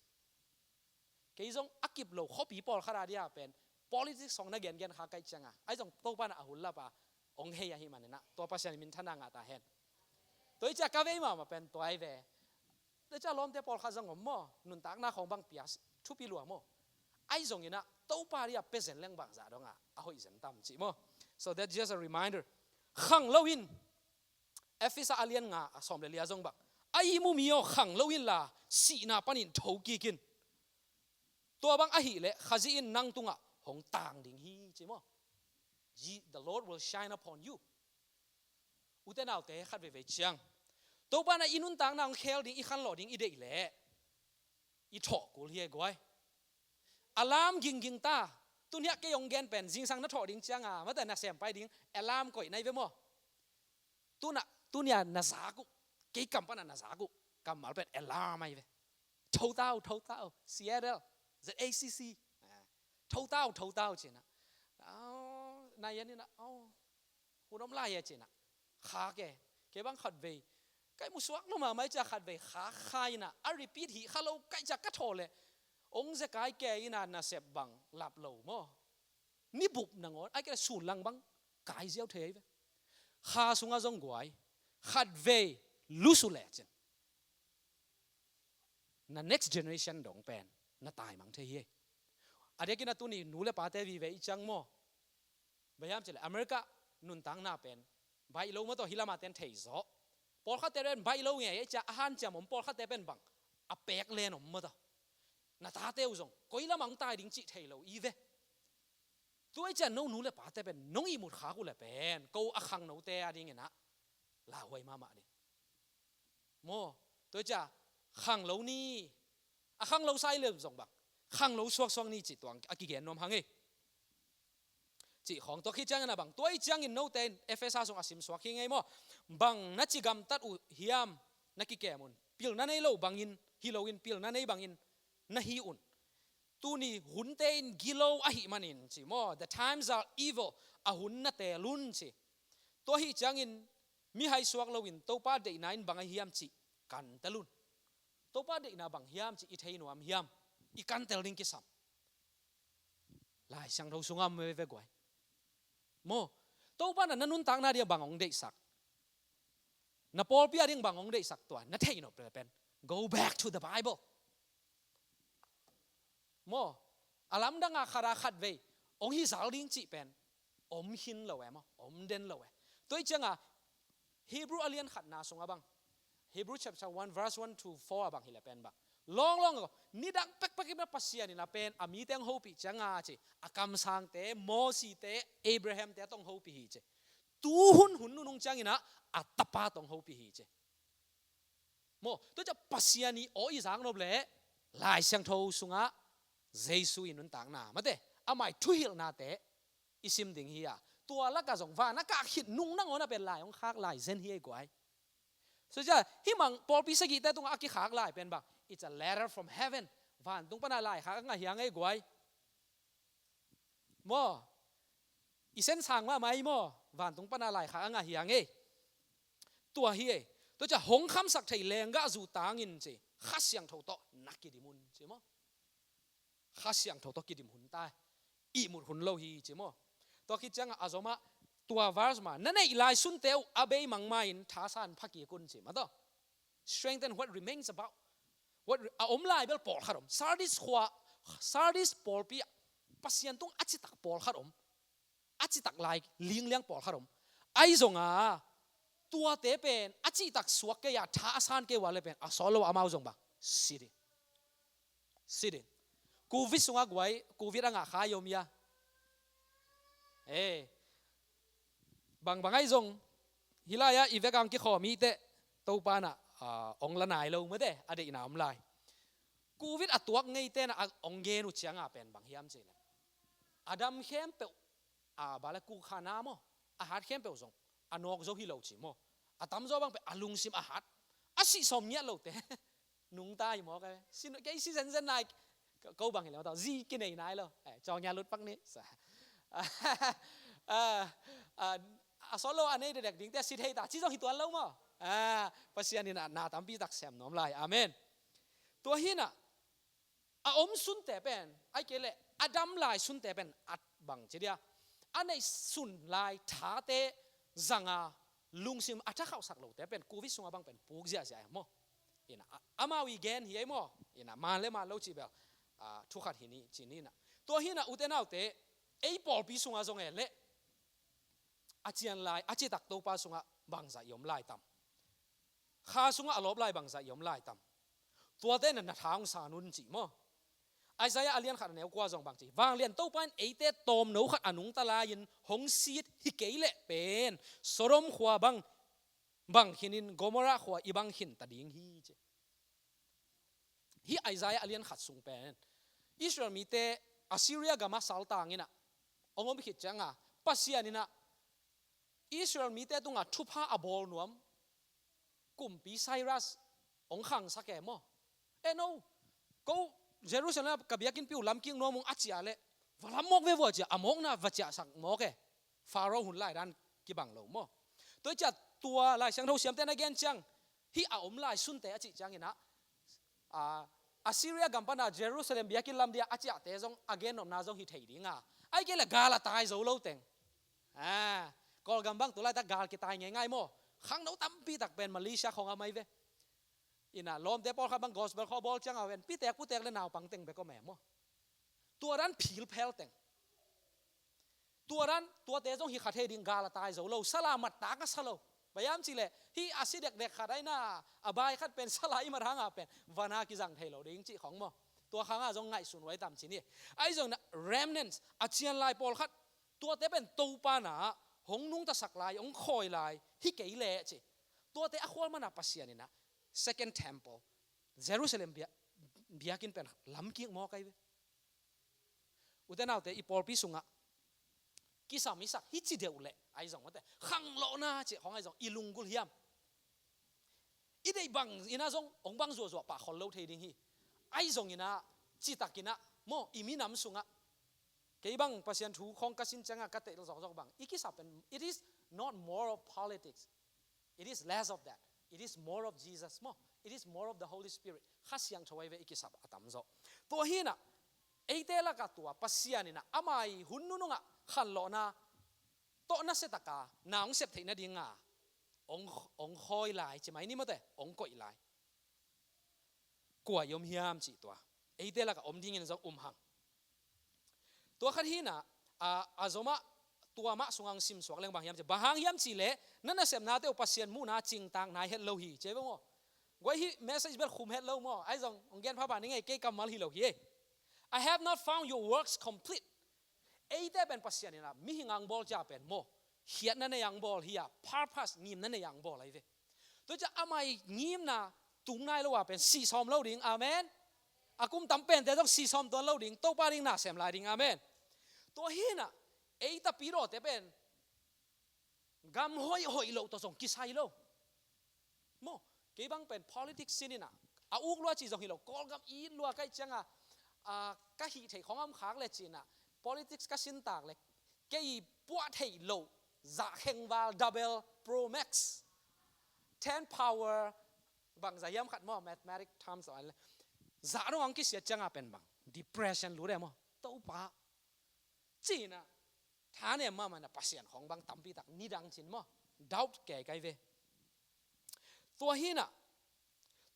Kei zong a kip lo khuapi pawlkhat a dia pen politics hong na gengen kha ka hih cianga, ahi zong Topa na a hun lapa hong hei ahih manin ah, tua Pasian in minthanna ngah ta hen. Tua hi ciah ka vei mahmah pen tua hi ve. Tua ciah lawmte pawlkhat zong om maw, nuntakna khawng bang pia thupi lua maw. Ahi zongin ah Topa dia pia zen leng bangzah dongah a hoih zen tam cih maw. So that's just a reminder. Khang lo in. Efesa a lian nga a sawm le li a zong bang, a ihmu mi aw, khang lo inla, sihna panin tho kik in. Tua bang ahih leh Khazih in nang tungah hong tang ding hi ci maw. Ye-, the Lord will shine upon you. Ute naute, khat veivei ciang Topa na i nuntakna hong khel ding, i khanlawh ding i deih leh i thawh kul hi e guai. Alarm gingging ta. Tuniah kei hong gen pen zingsang na thawh ding cianga mate nasem pai ding alarm koih nai ve maw. Tuna, tunia na zak uh, kei kam pana na zak uh kammal pen alarm ahi ve. Tho ta uh, tho ta uh, C L, Z A C C. Ah, tho ta uh, tho ta uh cina. Au, na yan ina, au, hun om lai e cina. Kha ke, kei bang khat vei. Kai musuak lo mahmah i cia khat vei kha kha ina. A repeat hi kha lo kai cia ka thaw le. Ong ze kai ke ina nasep bang lap lo maw. Ni bup nangawn, ai kei le sun lang bang kai ziau thei ve. Kha sunga zong guai. Khat vei, lose uh lecin, na next generation dong pen na taimang thei hi. A diakin a tuni nu le pate vive i ciang maw, bang hiam cih leh America nuntakna pen baih lo maw taw, hih lamah ten thei zaw. Pawlkhatte pen baih lo ngei a, i ciah a hanciam om, pawlkhatte pen bang a pek len om maw taw. Na tate uh zong koi lamah hong tai ding cih thei lo i ve. Tua i ciah no nu le pate pen nong ihmut khak uh le pen ko a khangnote a dingin ah lauhuai mahmah ding maw. Tua i ciah khanglo ni, a khanglo sai lem zong bang khanglo suaksuak ni cih tuang a kigen nuam hang ei. Cih khawng tua khit ciangin a bang, tua i ciangin note in Efesa sung a simsuak hi ngei maw. Bang na ci gamtat uh hiam, na kikem un. Pilna nei lo bangin, hi loin pilna nei bangin na hi un. Tuni hunte in gilo ahih manin ci maw. The times are evil. A hun na teel un ci. Tua hi ciangin mihai suak loin Topa deihna in bang ahi hiam cih kantel un. Topa deihna bang hiam cih i thei nuam hiam, i kantel ding kisam. Lai Siangtho sungah om veve guai. Maw, Topa na na nuntakna dia bang hong deihsak, na pawlpi a ding bang hong deihsak tua na theih nop le pen go back to the Bible. Maw, a lamdang a khat a khat vei hong hi zal ding cih pen om khin lo e maw, om den lo e. Tua i cianga Hebrew a lian khatna sungah bang, Hebrew chapter one verse one to four a bang hi le pen bang, lawnglawng ko, nidang pekpek i mah Pasian in a pen a mite hong hopih cianga ci, a kamsangte, Mosite, Abrahamte tawh hong hopih hi ci. Tuhun hun nunung ciangin ah a tapa tawh hong hopih hi ci. Maw, tua ciah Pasian i aw i zak nop leh Lai Siangtho sungah Jesu i nuntakna, mate, amah i thuhilhnate i sim ding hi a. Tua lakah zong van a kah khit nung nangawn a pen lai hong khak lai zen hi ei guai. So ciah hih mang pawlpi sagihte tungah a kikhak lai pen bang, it's a letter from heaven. Vantung pana lai khak a ngah hiang ei guai. Maw, i sen sang mahmah ei maw, vantung pana lai khak a ngah hiang ei. Tua hi ei. Tua ciah hong khamsak thei lenggah zu tangin ci, Kha Siangtho tawh na kidim un ci maw. Kha Siangtho tawh kidim hun ta, ihmut hun lo hi ci maw. Tua khit ciangah a zomah tua verse mah, na neih lai sunte uh a bei mangma in thasan phakik un ci mah tawh. Strengthen what remains about. What re-, a om lai bel pawlkhat om. Sardis khua, Sardis pawlpi ah Pasian tung a citak pawlkhat om. A citak lai lingliang pawlkhat om. Ai zonga tuate pen a citak suak kei a, tha a san kei ua le pen a sawt lo a, amau zong bang si ding. Si ding. Covid sungah guai, Covid a ngah kha i om ia. Eh. Bangbang ai zong hi lai-ah i vekang kikhawm i teh Topa na, ah, ong la nai lo mate, a deihna om lai. Covid a tuak ngei tena a ong gen uh cianga pen bang hiam ci le, a dam khempeuh, a bale kukha na maw, a hat khempeuh zong a nawk zo hi lo ci maw. A tamzaw bang pen a lungsim a hat, a sih sawm ngiat lote nungta hi mawk e. Kei si zenzen lai, ko bang hi lo tau, zi kinei nai lo. Eh, cawng ngiat lut pak ni sa. Ah, ah, a solo a nei dedek dingte si thei ta ci zong hi tuan lo maw. Ah, Pasian in a na tampi tak sem nuam lai. Amen. Tua hi na, a om sunte pen, ai kei le a dam lai sunte pen at bang ci dia, a neih sun lai thate zanga lungsim a thakhauhsak lote pen Covid sunga bang pen puk ziahziah e maw. Ina, a, amau i gen hi ei maw. Ina, man le man lo ci bel, ah, thu khat hi ni ci ni na. Tua hi na, ute naute, ei pawlpi sunga zong e le a cian lai, a citak Topa sungah bangzah i om lai tam. Kha sungah a lawp lai bangzah i om lai tam. Tuate na na tha hong san un ci maw. Isaiah a lian khat a neu kua zong bang ci, vanglian Topa in eite tawmno khat a nungta lai-in hong sit hi kei leh pen Sodom khua bang, bang khinin Gomorrah khua i bang khin ta ding hi ci. Hih Isaiah a lian khat sung pen Israel mite Assyria gama saltang ina ong om khit cianga Pasian ina Israel mite tunga thupha a bawl nuam kumpi Cyrus ong khangsak e maw. E no, ko Jerusalem ka biakinnpi uh lamkik nuam ung a ciah leh va lam mawk ve vua ciah, a mawkna va ciahsak mawk e. Pharaoh hun lai dan kibang lo maw. Tua ciah tua Lai Siangtho siamte na gen ciang, hih a om lai sunte a cih ciangin ah, a, Assyria gam pana Jerusalem biakinn lam dia a ciahte zong a gennopna zong hi thei dinga, ai kei le gal a tai zo lo teng. A, Kawlgam bang tu laitak gal kitai ngeingai maw. Khangno tampi tak pen Malaysia khong a mai ve. Ina lawmte pawlkhat bang gospel khawng bawl ciang a ven pitek putek le naupang teng bek om e maw. Tua dan philphel teng. Tua dan tuate zong hi kha thei ding, gal a tai zo lo, sala mat tak a sa lo. Bang hiam cih leh hih a si dekdek khat aina a bai khat pen sala i mat hang a pen van a kizang thei lo ding cih khong maw. Tua khang a zong ngaihsun huai tam ci ni. Ahi zongin remnants a cian lai pawlkhat tuate pen Topa na hong nungtasak lai, hong khawi lai hi kei leh ci. Tuate a khual man a Pasian ina second temple, Jerusalem bia, biakinn pen lamkik mawk ahi ve. Ute naute, i pawlpi sungah kisam i sak hi ci deuh leh ahi zong mawte, khanglawhna cih khong ahi zong i lunggulh hiam? I deih bang ina zong hong bang zuahzuah pah khol lo thei ding hi. Ahi zong ina citak ina maw, i minam sungah kei bang Pasian thu khong ka sin ciangah ka teih zawkzawk bang i kisap pen, it is not more of politics. It is less of that. It is more of Jesus maw. It is more of the Holy Spirit. Kha Siangtho ahi ve i kisap a tamzaw. Tua hi ina eite lakah tua Pasian ina ama i hun nunungah khanlawhna tawh nasia taka na hong sep theih nadinga hong, hong khawi lai ci mai ni mawte, hong koih lai. Kua i om hiam cih tua eite lakah om dingin zong um hang. Tua khat hi ina a, a zomah tua mah sungah hong simsuak leng bang hiam cih, bang hang hiam cih leh na nasepnate uh Pasian muhna cingtak nai het lo hi ci ve maw. Guai, hih message bel khum het lo maw. Ahi zong hong gen phapha ni ngei, kei kammal hi lo hi e. I have not found your works complete. Eite pen Pasian ina mihing ang bawl cia pen maw, khiatna nei ang bawl hi a, purpose, ngimna nei ang bawl ahi ve. Tua cia ama i ngimna tung nai lo a pen sih sawm lo ding. Amen. A kum tam pente zong sih sawm tuan lo ding, Topa ding na sem lai ding. Amen. Tua hi ina ei tapidawte pen gam hoih hoih loh tawh zong kisai lo. Maw, kei bang pen politics sin ina a uk lua ci zong hi lo, Kawlgam it lua ka hih cianga, a, ka hih theih khong a om khak le ci ina politics ka sin tak le kei puah theih loh zah khengval double pro max, ten power bang zah hiam khat maw, mathematic terms a le zah dong ang kisia cianga pen bang depression lut e maw. Topa ci ina thanem mahmah ina Pasian khong bang tampi tak nidang cin maw, doubt kei kai ve. Tua hi ina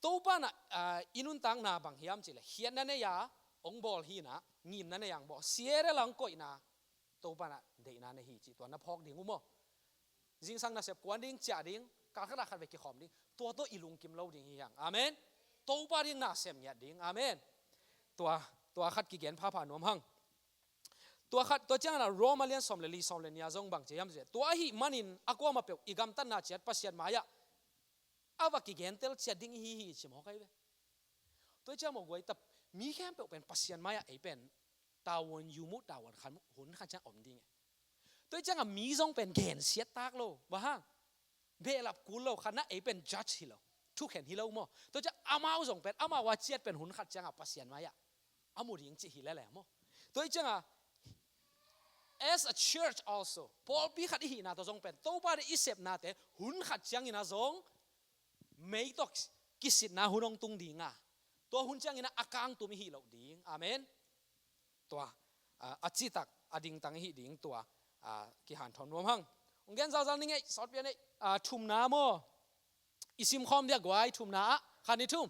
Topa ina, ah, i nuntakna bang hiam cih leh khiatna nei a hong bawl hi ina, ngimna nei a hong bawl, siere lang koihna, Topa ina deihna nei hi cih tua na phawk ding uh maw. Zingsang nasep kuan ding, ciah ding, kal khat a khat ve kikhawm ding, tua tawh i lungkim lo ding hi hang. Amen. Topa ding na sem ngiat ding. Amen. Tua, tua khat kigen phapha nuam hang. Tua khat, tua ciangin a Roma lian sawm le li, sawm le nih a zong bang ci hiam cih leh, tua ahih manin a kuamah peuh i gamtatna ciat Pasian mai-ah a va kigentel ciat ding i hi hi ci mawk ahi ve. Tua ciang maw guai, ta mi khempeuh pen Pasian mai-ah ei pen tavuan yu muh, tavuan khan muh, hun khat ciang om ding e. Tua ciang a mi zong pen gensiat tak lo, bang hang behlap kul lo, khatna ei pen judge hi lo, thukhen hi lo maw. Tua ciang amau zong pen amau a ciat pen hun khat ciang a Pasian mai-ah a mu ding cih hi lele maw. Tua ciang a as a church also, pawlpi khat i hihna tawh zong pen Topa deih i sepnate hun khat ciangin a zong mei tawh kisitna hun hong tung ding a, tua hun ciangin a kangtum i hih loh ding. Amen. Tua, a, a citak a dingtang i hih ding tua, a, kihanthawn nuam hang. Hong gen zalzal ni ngei, sawtpi a neih, a, thumna maw. I simkhawm dia guai, thumna ah, khan i thum.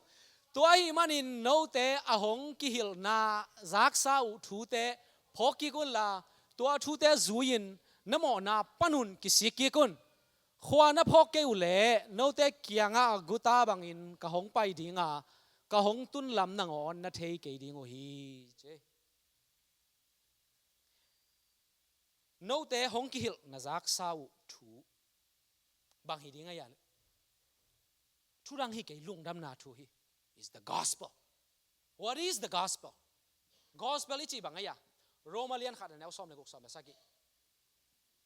Tua ahih manin note a hong kihilhna zaksa uh thute phawk kik unla, tua thute zui-in na mawhna panun kisik kik un. Khua na phawk kei uh leh note kiangah guta bangin ka hong pai dinga, ka hong tun lam nangawn na thei kei ding uh hi, ci. Note hong kihilh na zaksa uh thu bang hi ding a hiam? Thu dang hi kei, lungdamna thu hi. Is the gospel. What is the gospel? Gospel i cih bang a hiam? Roma lian khat a neu sawm le guk, sawm le sagih.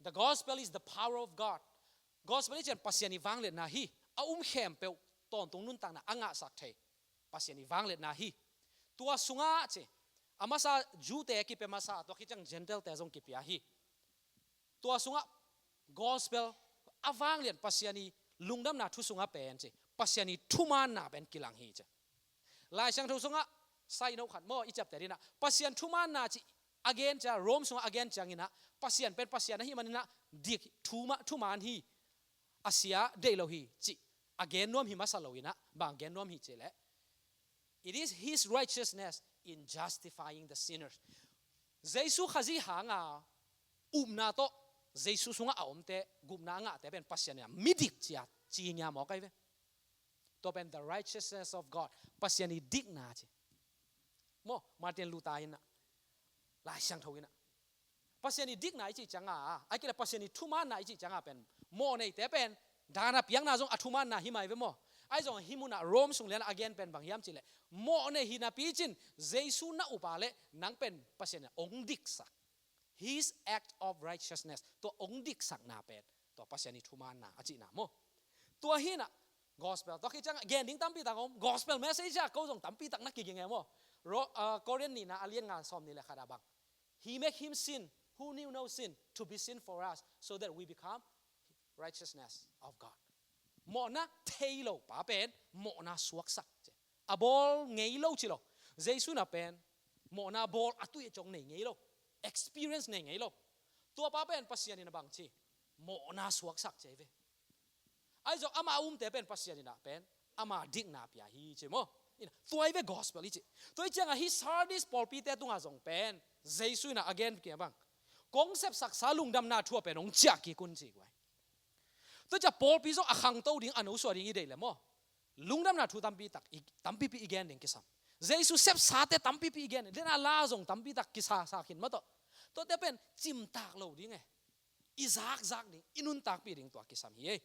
The gospel is the power of God. Gospel i cih Pasian i vangliatna hi. A um khempeuh tawntung nuntakna a ngahsak thei Pasian i vangliatna hi. Tua sungah ci, a masa Jew-te kipia masa, tua khit ciang Gentile-te zong kipia hi. Tua sungah gospel a vanglian Pasian i lungdamna thu sungah pen ci, Pasian i thumaanna pen kilang hi ci. Lai Siangtho sungah saino khat maw i ciapteh ding a, Pasian thumaanna ci a gen ciang, Rome sungah a gen ciangin a, Pasian pen Pasian ahih manin a dik thuma-, thumaan hi. a sia deih lo hi cih a gen nuam hi masa lo in ah, bang gen nuam hi cih leh, it is his righteousness in justifying the sinners. Jesu Khazih hanga upna tawh Jesu sungah a omte gupna a ngahte pen Pasian in ah midik ci-a ci ngiam aw kai ve. Tua pen the righteousness of God, Pasian i dikna ci. Maw, Martin Luther in ah, Lai Siangtho in ah, Pasian i dikna i cih cianga, a kile Pasian i thumaanna i cih cianga pen mawh neite pen dana piakna zong a thumaanna hi mai ve maw. Ahi zong hih munah Rome sung lianah a gen pen bang hiam cih leh, mawh nei hi napi cin Jesu na upa leh nang pen Pasian in ah ong diksak. His act of righteousness, tua ong diksakna pen tua Pasian i thumaanna a cihna maw. Tua hi in ah gospel, tua khit ciang gen ding tampi tak om, gospel message ah ko zong tampi tak na kiging e maw. Ro-, ah, Korin nihna a lian nga sawm nih le khat ah bang, he make him sin who knew no sin to be sin for us, so that we become righteousness of God. Mawhna thei lo pa pen mawhna suaksak ci. A bawl ngei lo ci lo. Jesu na pen mawhna bawl a tui a ciang nei ngei lo, experience nei ngei lo. Tua pa pen Pasian in ah bang ci, mawhna suaksak ci ve. Ahi zong ama umte pen Pasian in ah pen ama dikna pia hi ci maw. In ah, tua hi ve gospel i ci. Tua hi cianga hih Sardis pawlpite tunga zong pen Jesu in ah a gen kia bang, kong sepsaksa lungdamna thu ah pen ong ciah kik un ci guai. Tua ciang pawlpi zong a khangto ding, a nosuah ding i deih le maw, lungdamna thu tampi tak i, tampipi i gen ding kisam. Jesu sepsate tampipi i gen ding, dena la zong tampi tak kisasa khin maw tawh. Tuate pen cimtak lo ding e, i zakzak ding, i nuntakpih ding tua kisam hi e.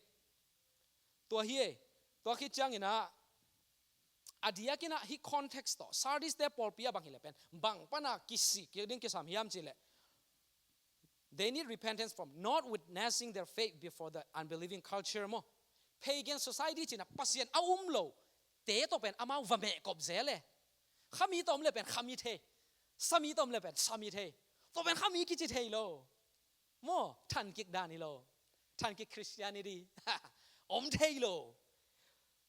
Tua hi e. Tua khit ciangin ah, a diakin ah hih context tawh Sardis te pawlpi ah bang hi leh pen bang pana kisik kik ding kisam hiam cih leh, they need repentance from not witnessing their faith before the unbelieving culture maw. Pagan society ci-in ah Pasian a um lo te tawh pen amau va mehkop zel e. Khami tawh om le pen khami thei, sami tawh om le pen sami thei, tua pen khami kici thei lo. Maw, thankik dan hi lo. Thankik Christianity om thei lo.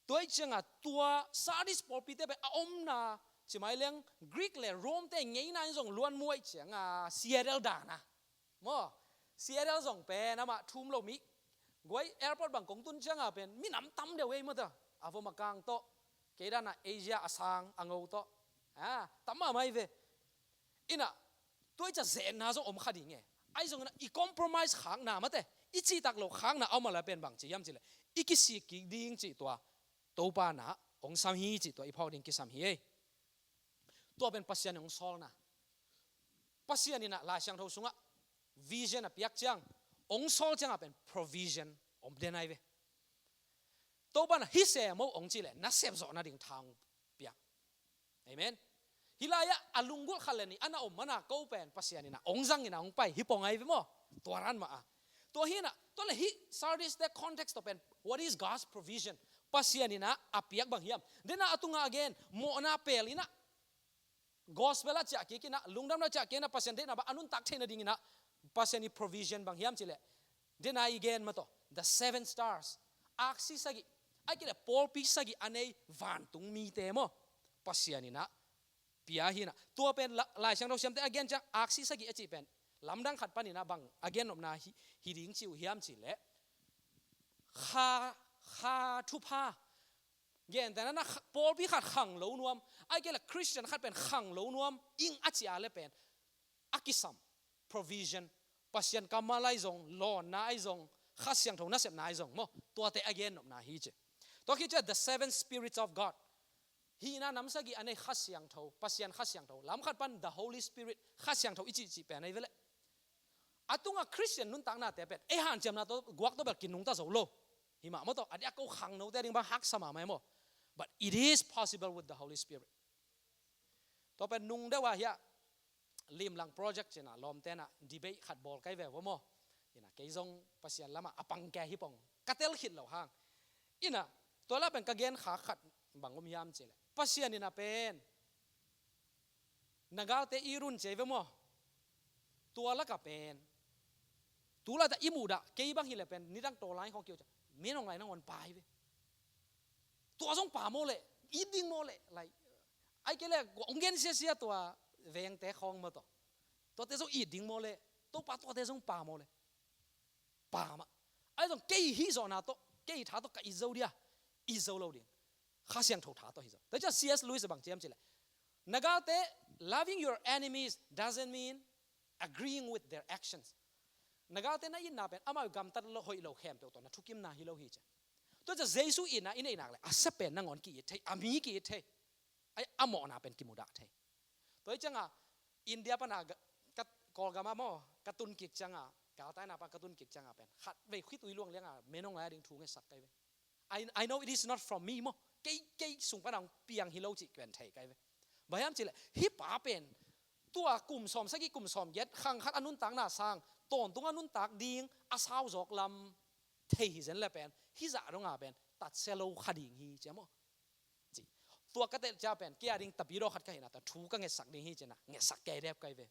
Tua hi cianga tua Sardis pawlpite pen a omna, ci mai leng Greek le Rome te ngeina in zong luan muai cianga Seattle dana. Maw, Seattle zong pen amah thum lo mi. Guai airport bang kong tun cianga pen minam tam deuh ei maw ta. A vom a kang tawh, kei dana Asia a sang a ngo tawh, a tam mahmah hi ve. In ah, tua hi ciang zetna zong om kha ding e. Ahi zongin ah i compromise khakna mate, i cihtak lo khakna a om a la pen bang ci hiam cih leh, i kisik kik ding cih tua Topa na ong sam hi cih tua i phawk ding kisam hi e. Tua pen Pasian in ong sawlna. Pasian in ah Lai Siangtho sungah vision a piak ciang, ong sawl ciangah pen provision om den ai ve. Topa na hi se mo ong cih leh na sep zawh nading tha ong piak. Amen. Hih lai-ah a lunggulh khat le nih a na om mana ko pen Pasian in ah ong zang in ah ong pai hi pong ai ve maw. Tua ran mah a. Tua hi in ah, tua le hih Sardis te context tawh pen, what is God's provision? Pasian in ah a piak bang hiam? Dena a tunga a gen, mawhna pel in ah, gospel a ciah kik in ah, lungdamna ciah kik in ah, Pasian deihna bang a nuntak theih nading in ah, Pasian i provision bang hiam cih leh, dena i gen mah tawh, the seven stars, aksi sagih, a kile pawlpi sagih a nei vantung mite maw, Pasian in ah pia hi in ah. Tua pen la-, Lai Siangtho siamte a gen ciang aksi sagih a cih pen lamdang khat panin ah bang a gen nopna hi, hi ding ci uh hiam cih leh, kha, kha thupha, gentehna na kha, pawlpi khat khang lo nuam, a kile Christian khat pen khang lo nuam ing a cih a le pen a kisam provision, Pasian kammal ai zong, lawnna ai zong, Kha Siangtho nasepna ai zong maw, tuate a gen nopna hi ci. Tua khit ciah the seven spirits of God. Hihna nam sagih a nei Kha Siangtho, Pasian Kha Siangtho. Lam khat pan the Holy Spirit, Kha Siangtho i cihcih pen ai ve leh. A tungah Christian nuntaknate pen ei hanciamna tawh, guak tawh bel kinungta zo lo. Hi mah maw tawh, a diak ko khangnote ding bang haksa mahmah e maw. But it is possible with the Holy Spirit. Tua pen nung deuh ah hiah Limlang project ci-in ah lawmte in ah debate khat bawl kai ve uh maw. In ah kei zong Pasian lamah a pang kei hi pong, ka tel khit loh hang. In ah tua lah pen ka gen kha khat bang om hiam cih leh, Pasian in ah pen na galte i run ci ai ve maw. Tua lakah pen tu laitak i muhdah, kei bang hi leh pen nidang tawlai khawng kei uh ciah, min hong lai nangawn pa hi ve. Tua zong pa maw leh, it ding maw leh, lai, ai kei leh hong gen siasia tua vengte khawng maw tawh. Tuate zong it ding maw leh, Topa tuate zong pa maw leh. Pa mah. Ahi zong kei hih zawhna tawh, kei tha tawh ka it zo dia, it zo lo ding. Kha Siangtho tha tawh hi zo. Tua ciang C S Lewis bang ci hiam cih leh, na galte, loving your enemies doesn't mean agreeing with their actions. Na galte na itna pen amau gamtat lo, hoih lo khempeuh tawh na thukimna hi lo hi ci. Tua ciang Jesu itna i neih nak leh a sia pen nangawn ki-it thei, a mi ki-it thei. Ai, a mawhna pen kimudah thei. Tua hi cianga India pana ga-, ka, Kawlgama maw, ka tun kik cianga, galtaina pa ka tun kik cianga pen khat vei khitui luang lianga menong lai a ding thu ngetsak kai ve. I, I know it is not from me maw. Kei, kei sung pana hong piang hi lo cih pen thei kai ve. Bang hiam cih leh hih pa pen tua kum sawm sagih kum sawm giat khang khat a nuntakna sang tawntung a nuntak ding a sau zawk lam thei hi zen le pen hih zah donga pen tatsia lo kha ding hi cia maw. Ci. Tua ka tel cia pen kei a ding tapidaw khat ka hihna ta thu ka ngetsak ding hi cina ngetsak kei dep kai ve.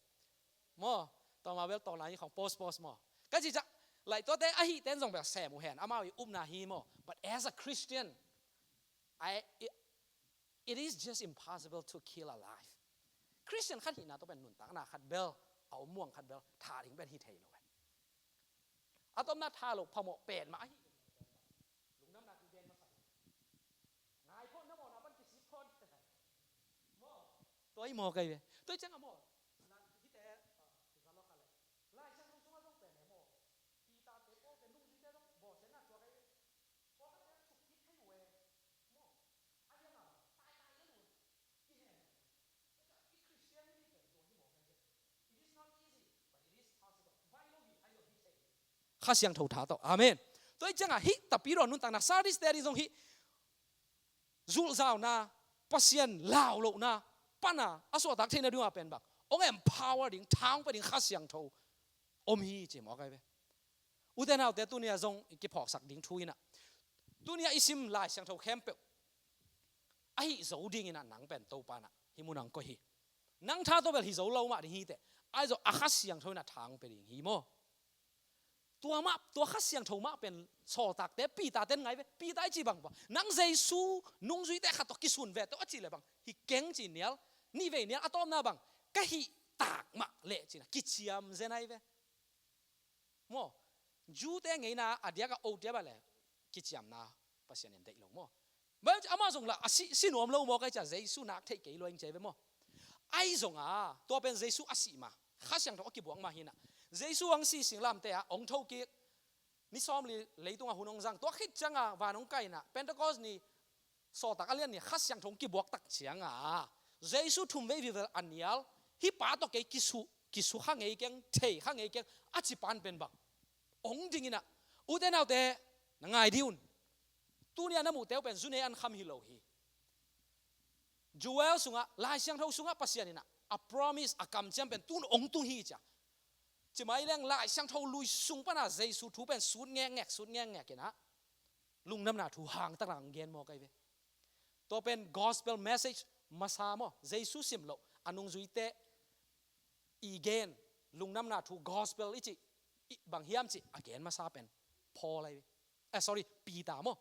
Maw, tua ma bel tawlai khong post post maw. Ka ci ciang, lai tuate ahi ten zong bel sem uh hen, amau i upna hi maw. But as a Christian, I, it, it is just impossible to kill a life. Christian khat hihna tawh pen nuntakna khat bel, a om muang khat bel, tha ding pen hi thei lo ve. A tomna tha lo phamawh pen mah ahi. Lungdamna thu gen masa. Ngai khawh na mawhna pan kisik khawh. Maw. Tua hi maw kai ve. Tua hi cianga maw. Hite, ah, zalok a le. Lai Siangtho sungah zong pen he maw. Peter te Paul te nungzuite zong bawlsiatna tuak ahi ve. Paul te thuk kik thei uh e. Maw. A hiang a taitai lel uh. Kihen. I Christianity pen tua hi maw kai ve. It is not easy, but it is possible. Vai lo hi, ai lo hi thei. Kha Siangtho tha tawh. Amen. Tua hi cianga hih tapidaw nuntakna Sardis te a ding zong hih zulhzauna, Pasian laulohna pana a suahtak theihna dingah pen bang hong empower ding, tha hong pia ding Kha Siangtho om hi ci maw kai ve. Ute naute tunia zong i kiphawksak ding thu inah, tunia i sim Lai Siangtho khempeuh ahi zo dinginah nang pen Topa nah hih munah hong koih hi. Nang tha tawh bel hi zo lo mah ding hi teh. Ahi zong a Kha Siangtho inah tha hong pia ding hi maw. Tua mah, tua Kha Siangtho mah pen sawltakte, Peter ten ngai ve. Peter i ci bang bang, nang Jesu nungzuite khat tawh kisun ve tawh a cih le bang hi keng ci nial, nih vei nial a tawpna bang ka hih tak mah leh cina kiciam zen ahi ve. Maw, Jew-te ngeina a diak a o tiap a le kiciamna Pasian in deih lo maw. Amah zong lah a si, si nuam lo maw kai cia Jesu nak theih kei lua ing cia ve maw. Ahi zonga tua pen Jesu a sih ma, Kha Siangtho a kibuak ma hinah. Jesu hong sih singlamte ah hong tho kik, ni sawmli leitunga hun hong zang, tua khit cianga van hong kaina Pentecost ni sawltak a lian ni Kha Siangtho hong kibuak tak cianga Jesu thum vei vivel a nial, hih pa tawh kei kisu, kisu kha ngei keng, thei kha ngei keng a ci pan pen bang hong dinginah, ute naute na ngai dih un. Tunia na muhte uh pen zunei an kham hi lo hi. Joel sungah, Lai Siangtho sungah Pasian inah a promise, a kamciam pen tun hong tung hi cia. Cimai leng Lai Siangtho lui sung pana Jesu thu pen sut ngekngek, sut ngekngek inah lungdamna thu hangtak lang gen maw kai ve. Tua pen gospel message masa maw, Jesu sim loh a nungzuite i gen lungdamna thu gospel i cih, i bang hiam cih a gen masa pen Paul ahi ve. Eh, sorry, Peter maw.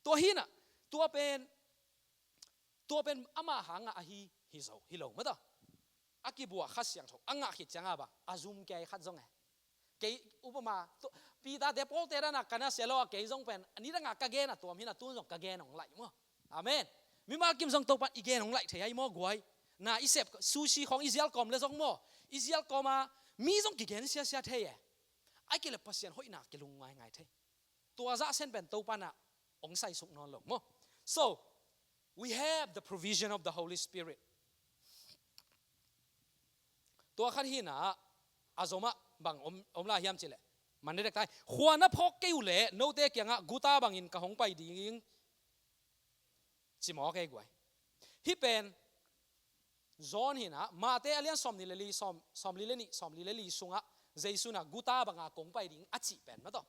Tua hinah, tua pen, tua pen ama hangah ahi, hi zo, hi lo mata. A kibuak Kha Siangtho a ngah khit cianga bang a zum kei khat zong e. Kei upama Peter te Paul te dana ka na sia lo a kei zong pen nidanga ka gen a tuam hinah tun zong ka gen hong laih maw. Amen. Mimal kim zong Topan i gen hong laih thei ahi maw guai. Na i sep sushi khawng i zial kawm le zong maw, i zial kawma mi zong kigen siasia thei e. Ai kei le Pasian hoihna kilung ngaingai thei. Tua zah sen pen Topa nah hong saisuk nawn lo maw. So we have the provision of the Holy Spirit. Tua khat hinah a zomah bang om, om lai hiam cileh, man dekdek tai, khua na phawk kei uhleh note kiangah guta bangin ka hong pai ding, ci mawk ei guai. Hih pen John hinah Mate a lian sawmnih le li, sawm, sawmli le nih, sawmli le li sungah Jesu nah guta banga kong pai ding a cih pen mataw,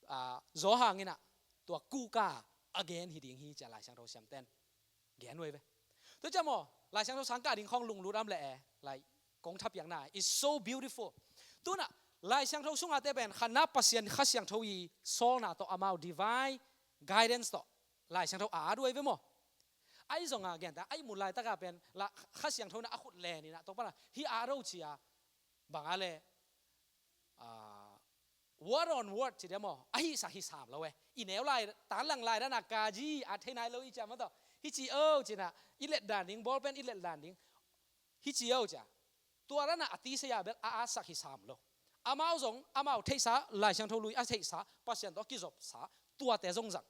ah, Johan inah tua kuka a gen hi ding hi cia Lai Siangtho siamten gen uh ei ve. Tua cia maw, Lai Siangtho sangkah ding khawng lunglut am leh e, lai kong thapiakna is so beautiful. Tunah Lai Siangtho sungate pen khatna Pasian Kha Siangtho i sawlna tawh amau divine guidance tawh Lai Siangtho a at uh ei ve maw. Ahi zonga genta ahi mun laitaka pen la Kha Siangtho inah a khut len inah tawpana hi a ro cia banga le, ah, word on word ci dia maw, a hihsak hi sam lo e. I neu lai, tanlang lai dana kaji a thei nai lo i ciam a tawh, hi ci o cina, i let dan ding, bawlpen i let dan ding, hi ci o cia. Tua dana a tisei a bel a atsak hi sam lo. Amau zong amau theihsa, Lai Siangtho lui a theihsa, Pasian tawh a kizopsa, tuate zong zang.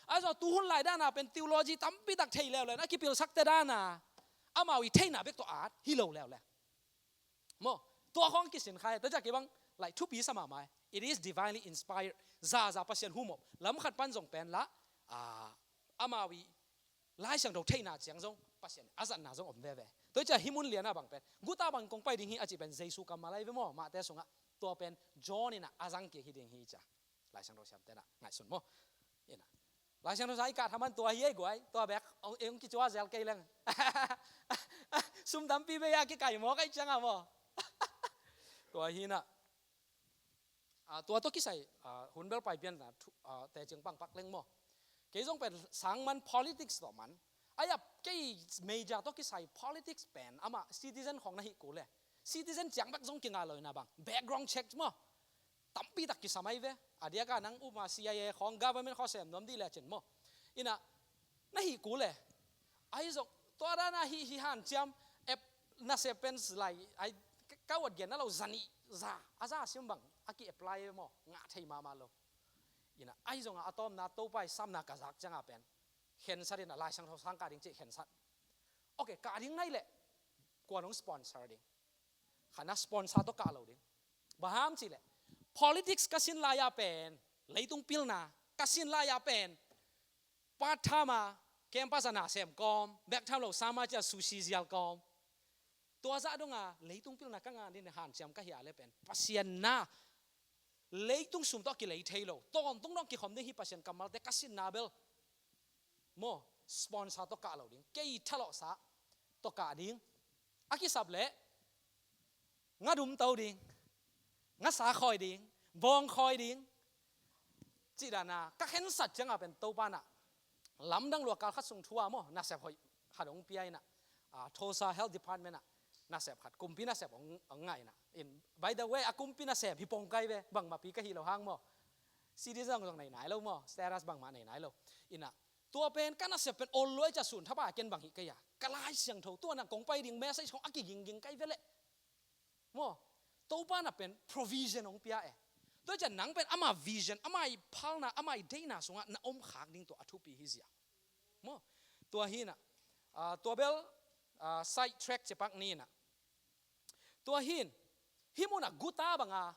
A zong tuhun lai dana pen theology tampi tak thei leuleu na kipilsakte dana amau i theihna bek tawh at hi lo leuleu maw. Tua khawng kisin khai, tua ciah kibang lai thupi sa mahmah. It is divinely inspired. Zaza Pasian humop lam khat pan zong pen la, ah, amau i Lai Siangtho theihna ciang zong Pasian a zatna zong om veve. Tua ciah hih mun liana bang pen guta bang kong pai ding hi a cih pen Jesu kammal ahi ve maw, Mate sungah. Tua pen John inah a zang kik hi ding hi cia. Lai Siangtho siamte na ngaihsun maw. Inah Lai Siangtho sa i kah thaman tua hi ei guai, tua bek ong, ong kicua zel kei leng. Sum tampi bei a kikai maw kai cianga maw. Tua hi na. Ah, tua tawh kisai, ah, hun bel paipian na thu, ah, tecing pangpak leng maw. Kei zong pen sang man politics tawh man. Ai ap kei major tawh kisai politics pen ama citizen khawng na hi kul le. Citizen ciang bek zong kinga lo ina bang. Background check maw. Tampi tak kisam ai ve. A diaka nang uma C I A khawng government khawng sem nuam dih le cin maw. Ina na hi kul le. Ai zong tua dana hi hi hanciam ep nasep pen lai ai ka, ka wat gen na lo zani za a za sim bang a ki apply maw ngah thei mama lo. Ina ai zong a tawmna Topa i samna ka zak cianga pen khensat ina Lai Siangtho sang kah ding cih khensat. Ok, kah ding nai le kua nong sponsor ding. Khana sponsor tawh kah lo ding. Baham cih le politics ka sin lai-a pen leitung pilna ka sin lai-a pen part time a campus a na sem kawm, bek tham lo sama cia sushi zial kawm. Tua zah donga leitung pilna ka ngah ding hanciam ka hia le pen Pasian na leitung sum tawh kilei thei lo. Tawntung dong kikhom ding hi Pasian kammalte ka sinna bel maw sponsor tawh kah lo ding. Kei thalawhsa tawh kah ding. A kisap le nga dum to ding, nga sa khawi ding, bawng khawi ding. Cih dana ka khensat cianga pen Topa na lamdang lua kal khat sung thua maw nasep hoih khat hong pia ina, ah, Tulsa Health Department ah nasep khat, kumpi nasep hong, hong ngah ina. In, by the way, a kumpi nasep hi pong kai ve, bangmapi ka hi lo hang maw. Citizen zong nei nai lo maw, status bangmah nei nai lo. Ina, tua pen ka nasep pen ol luai cia sun thapa ken bang hi kei a. Ka Lai Siangtho tua na kong pai ding message khong a kigingging kai ve le. Maw, Topa na pen provision hong pia e. Tua cian nang pen ama vision, ama i phalna, ama i deihna sungah na om khak ding tua a thupi hi zia. Maw, tua hi na, ah, tua bel, ah, side track cepak ni na. Tua hin, hih munah guta banga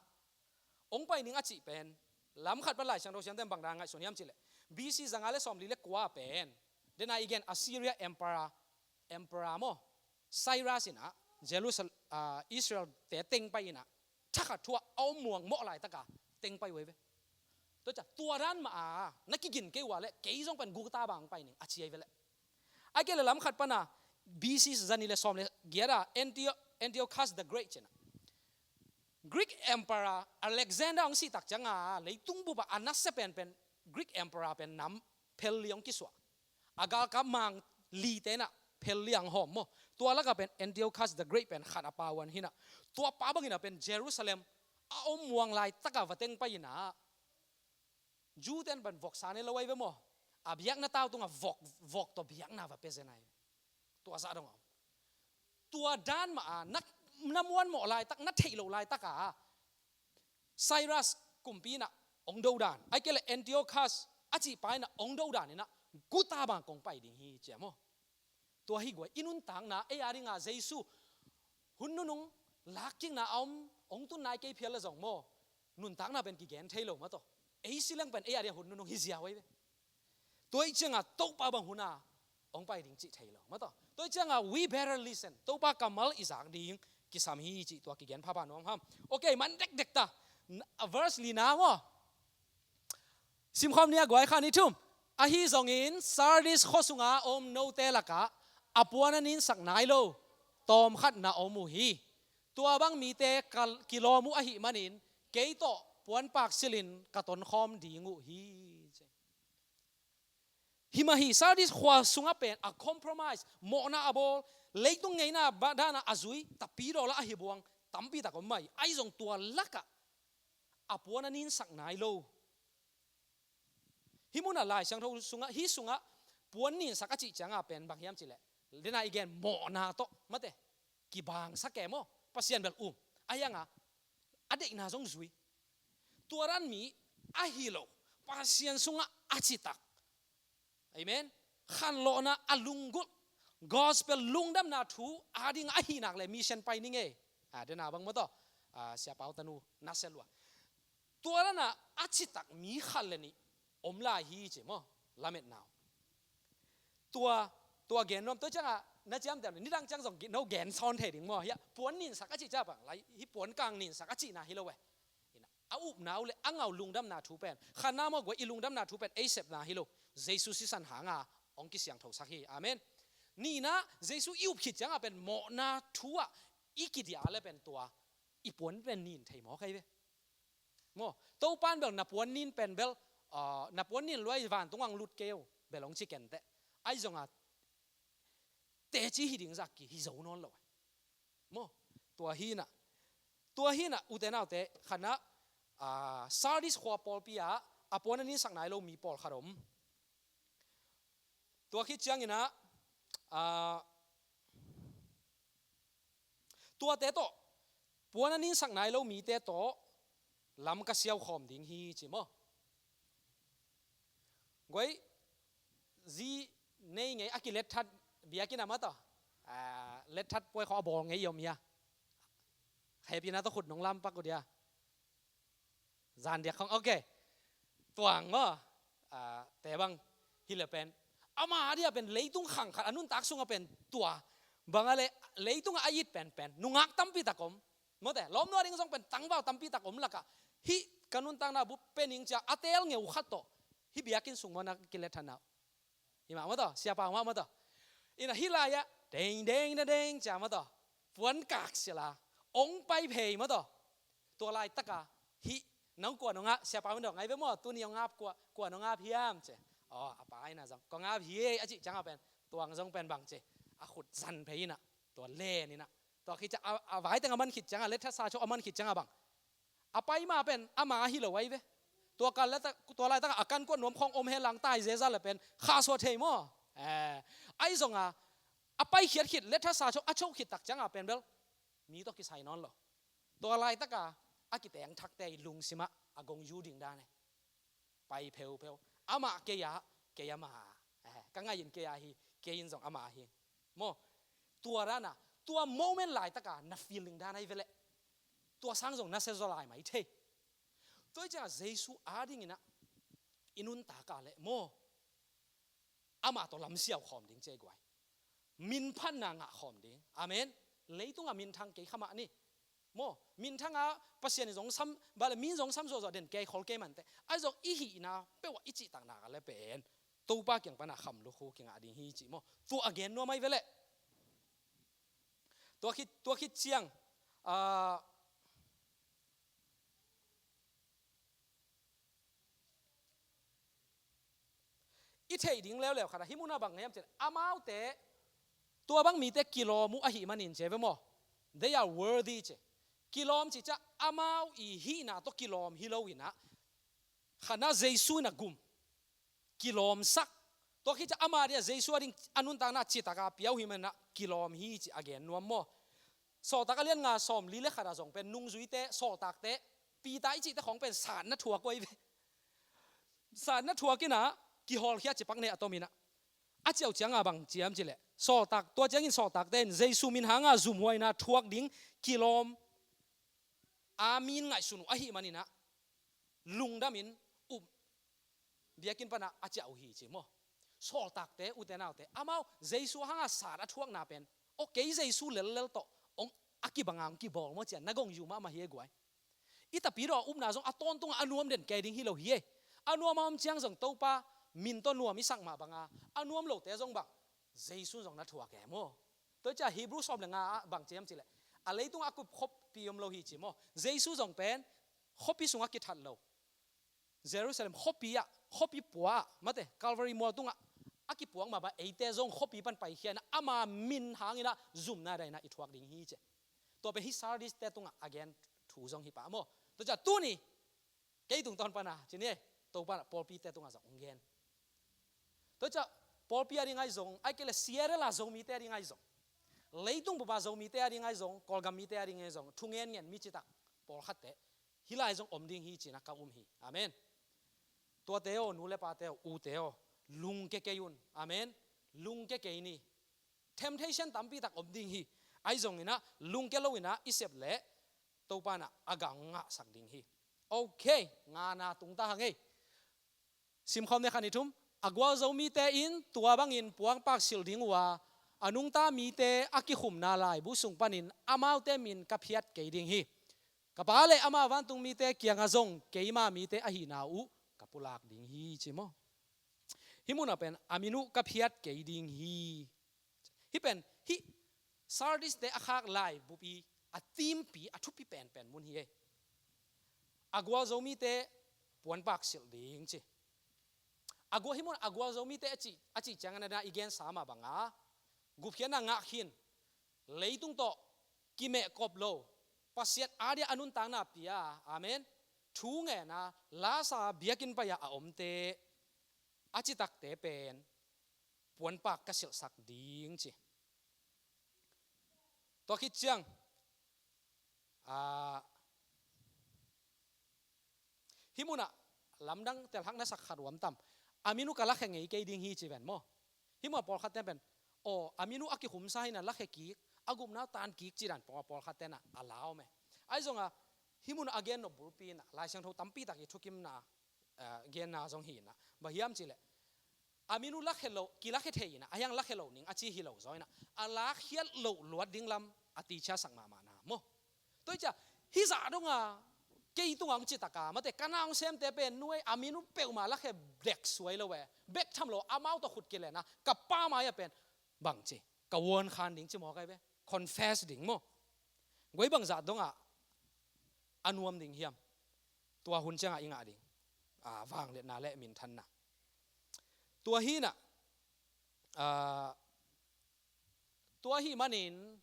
hong pai ning a cih pen lam khat pan Lai Siangtho siamte bang dan ngaihsun hiam cih leh B C zanga le sawmli le kua pen, dena i gen Assyria emperor, emperor maw, Cyrus inah Jerusalem, ah, Israel te teng pai inah thakhat thu-ah a om muang mawh laitaka teng pai uh hi ve. Tua ciah tua dan mah a na kigin kei uh a leh kei zong pen guta bang pai ning a ci ahi ve leh. Ai kei le lam khat pana B C zani le sawm le giat a Antio-, Antiochus the Great cina Greek emperor Alexander hong sihtak cianga leitung bupa a nasia penpen Greek emperor pen nam phel li hong kisuah. A galkap mang li tenah phel li ang hawm maw. Tua laka pen Antiochus the Great pen khat a pa uan hinah. Tua pa bangin a pen Jerusalem a om muang laitaka va teng pai inah Jew ten pen voksa ne lo ahi ve maw. A biakna tau tunga vok, vok tawh biakna va pia zen ahi ve. Tua zah dong a om. Tua dan mah a na, na muan mawh laitak, na theih loh laitaka Cyrus kumpi inah hong do dan, ai kei le Antiochus a cihpa inah hong do dan inah guta bang kong pai ding hi cia maw. Tua hi guai i nuntakna ei a dinga Jesu hun nunung lakkikna a om hong tun nai kei phial le zong maw. Nuntakna pen kigen thei lo mah tawh. Ei sileng pen ei a dinga hun nunung hi zia huai ve. Tua ih cianga Topa bang huna hong pai ding cih thei lo mah tawh. Tua ih cianga we better listen. Topa kammal i zak ding kisam hi cih tua kigen phapha nuam ham. Ok, man dekdek ta. N-, a verse lina maw. Simkhawm ni a guai kha ni thum. Ahi zongin Sardis khua sunga om note lakah a puan a ninsak nai lo tawm khat na om uh hi. Tua bang mite ka kilawm uh ahih manin kei tawh puanpak silin ka tonkhawm ding uh hi. Himah hi Sardis khua sungah pen a compromise, mawhna a bawl, leitung ngeina dana a zui, tapi dawla ahi buang tampi tak om mah hi. Ahi zong tua lakah a puan a ninsak nai lo. Hih munah Lai Siangtho sungah, hih sungah puan ninsak a cih ciangah pen bang hiam cih leh, dena i gen mawhna tawh mate, kibangsak e maw, Pasian bel um. Ahi hangah a deihna zong zui. Tua dan mi ahi lo, Pasian sungah a citak, amen, khanlawhna a lunggulh, gospel lungdamna thu a ding ahi nak leh mission pai ning e. A, dena bang maw tawh, a, Sia Pau tanu na sia lua. Tua dana a citak mi khat le nih om lai hi ci maw, lametna uh. Tua, tua gen nuam, tua ciangah na ciamteh leh nidang ciang zong no gen sawn thei ding maw. Hiah puan ninsak a cih ciang bang lai, hih puan kang ninsak a cihna hi lo e. Ina, a upna uh le a ngah uh lungdamna thu pen, khatna maw guai, i lungdamna thu pen ei sepna hi lo, Jesu sisan hanga hong kisiangthosak hi. Amen. Nihna, Jesu i up khit ciangah pen mawhna thu ah i kidia le pen tua i puan pen nin thei mawk hi ve. Maw, Topan bel na puan nin pen bel, ah, na puan nin luai vantung ang lut kei uh bel hong ci kenteh. Ahi zongah teci hi ding zah kihi zo nawn lo. Maw, tua hi nah, tua hi nah, ute naute, khatna, ah, Sardis khua pawlpi ah a puan a ninsak nai lo mi pawlkhat om. Tua khit ciangin ah, ah, tuate tawh, puan a ninsak nai lo mite tawh lam ka siau khawm ding hi ci maw. Guai, zi nei ngei a kilet that biakinn ah maw tawh, ah, let that puai khawng a bawl ngei i om hia? Hehpihna tawh khut nong lampak uh dia. Zan diak khawng, ok. Tuang maw, ah, te bang hi le pen, ama dia pen leitung khang khat a nuntak sungah pen tua bangah le, leitungah a it penpen nungak tampi tak om. Mawte, lawmnu a ding zong pen tangval tampi tak om lakah, hih ka nuntakna bup pe ning cia a teel ngeu khat tawh hih biakinn sung maw na kilet that na uh. Hi mah maw tawh, Sia Pau mah maw tawh. Ina hih lai-ah deng deng na deng cia maw tawh, puan kak sila, ong pai phei maw tawh. Tua laitaka hih nang kua nong ap, Sia Pau in dawng ngai ve maw, tuni ong ap kua, kua nong ap hiam ci. Aw, a pa ina zong kong ap hi a cih ciangah pen, tuang zong pen bang ci, a khut zan phei ina, tua len ina. Tua khit ciang a, a vai teng a man khit ciangah, let that sa cho a man khit ciangah bang, a pai ma pen ama hi lo ahi ve. Tua kal le ta, tua laitaka a kan kuat nuam khawng om he lang tai zeza le pen khahsuah thei maw. Eh, ahi zonga a pai khiat khit, let that sa cho a cho khit tak ciangah pen bel mi tawh kisai nawn lo. Tua laitaka a kiteng thakte i lungsimah a gong yu ding dan e. Pai pheupheu. Amah kei ah, kei ama. Eh, ka ngaih in kei ah hi, kei in zong ama hi. Maw, tua dana, tua moment laitaka na feeling dan ahi ve leh, tua sang zong na sia zaw lai mai thei. Tua hi ciangah Jesu a dinginah i nuntakah leh maw, amah tawh lam siau khawm ding ci ei guai. Minphatna ngah khawm ding. Amen. Leitungah minthang kei kha mah ni. Maw, minthanga Pasian in zong sam, bale min zong sam zuahzuah den kei khol kei manteh. Ahi zong i hihna peuhah i cihtakna ka le pen Topa kiang pana kham lukhu kingah ding hi cih maw. Tua a gen nuam ahi ve leh. Tua khit, tua khit ciang, ah, i theih ding leuleu khatah hih munah bang hiam cih leh, amaute, tua bang mite kilawm uh ahih manin ci ve maw. They are worthy ci. Kilawm cih ciah amau i hihna tawh kilawm hi loinah, khatna Jesu inah gum, kilawmsak. Tua khit ciah ama dingah Jesu a ding a nuntakna citaka pia uh hi maninah kilawm hi cih a gen nuam maw. Sawltak a lian nga sawmli le khatah zong pen nungzuite, sawltakte, Peter i cihte khawng pen satna thuak uh ahi ve. Satna thuak inah kihawlkhia cipak nei a tominah. A ciau cianga bang ciam cileh, sawltak, tua ciangin sawltakte in Jesu min hanga zumhuaina thuak ding kilawm a min ngaihsun uh ahih maninah lungdamin um, biakinn panah a ciah uh hi ci maw. Sawltakte, ute naute, amau Jesu hanga sat a thuakna pen, aw, kei Jesu lellel tawh hong a kibanga hong kibawl maw cia na gong yu mahmah hi e guai. I tapidaw a upna zong a tawntungah a nuam den kei ding hi lo hi e. A nuam a om ciang zong Topa min tawh nuam i sak mah banga a nuam lote zong bang Jesu zong na thuak e maw. Tua cia Hebrew sawm le nga ah bang ciam cileh, a leitungah a kup khuapi om lo hi ci maw. Jesu zong pen khuapi sungah kithat lo. Jerusalem khuapi ah, khuapi pua ah, mate, Calvary mual tungah a kipuak mah bang eite zong khuapi pan paikhia inah ama min hanginah zumna dainah i thuak ding hi ci. Tua pen hih Sardis te tungah a gen thu zong hi pah maw. Tua ciah tuni Kei tungtawn pana ci ni ei, Topa na pawlpite tungah zong hong gen. Tua ciah pawlpi a ding ahi zong, ahih kei leh Seattle a Zomite a ding ahi zong, leitung bup a Zomite a ding ahi zong, Kawlgam mite a ding ahi zong, thungen ngen mi citak pawlkhatte hih lai zong om ding hi cih na ka um hi. Amen. Tuate aw, nu le pate aw, ute aw, lungke kei un. Amen. Lungke kei ni. Temptation tampi tak om ding hi. Ahi zongin ah lungke loin ah i sep leh Topa in ah a gang ngahsak ding hi. Ok, ngana tung ta hang ei. Simkhawm ne khan i thum. A gualzo mite in tua bangin puanpak silh ding uh a, a nungta mite a kikhumna laibu sung panin amaute min ka phiat kei ding hi. Ka Pa le ama vantung mite kiangah zong keima mite ahihna uh ka pulak ding hi, ci maw? Hih munah pen a min uh ka phiat kei ding hi. Hih pen hih Sardis te a khak laibupi a theme pi, a thupi penpen mun hi ei. A gualzo mite puanpak silh ding ci. A gual, hih mun a gualzo mite a cih, a cih ciangin a dana i gensa mah banga gupkhiatna ngah khin, leitung tawh kimehkop lo, Pasian adia a nuntakna pia, amen, thu ngena, lasa biakinn pai-a a omte, a citakte pen puanpak ka silhsak ding ci. Tua khit ciang, ah, hih munah lamdang telhak na sak khat uh om tam. A min uh ka lakhia ngei kei ding hi ci ven maw? Hih munah pawlkhatte pen, aw, a min uh a kikhumsa hi na, lakhia kik, a gupna uh tan kik ci dan pawl, pawlkhatte na a la om e. Ahi zongah hih munah a gen nop bulpi na Lai Siangtho tampi tak i thukimna, ah, genna zong hi na. Bang hiam cih leh a min uh lakhia lo, kilakhia thei ina, a hiang lakhia lo ning a ci hi lo zaw ina, a lakkhiat loh luat ding lam a teacher sak mahmah na maw? Tua hi ciah, hih zah donga kei tungah hong citaka, mate, ka na hong semte pen nuai a min uh peuhmah lakhia dek suai lo e, bek tham lo, amau tawh khut kilena, ka Pa mai-ah pen bang ci, ka vuan khan ding ci maw kai ve, confess ding maw? Guai bang zah dongah a nuam ding hiam? Tua hun ciangah i ngah ding, ah, vangliatna le minthanna. Tua hi na, ah, tua ahih manin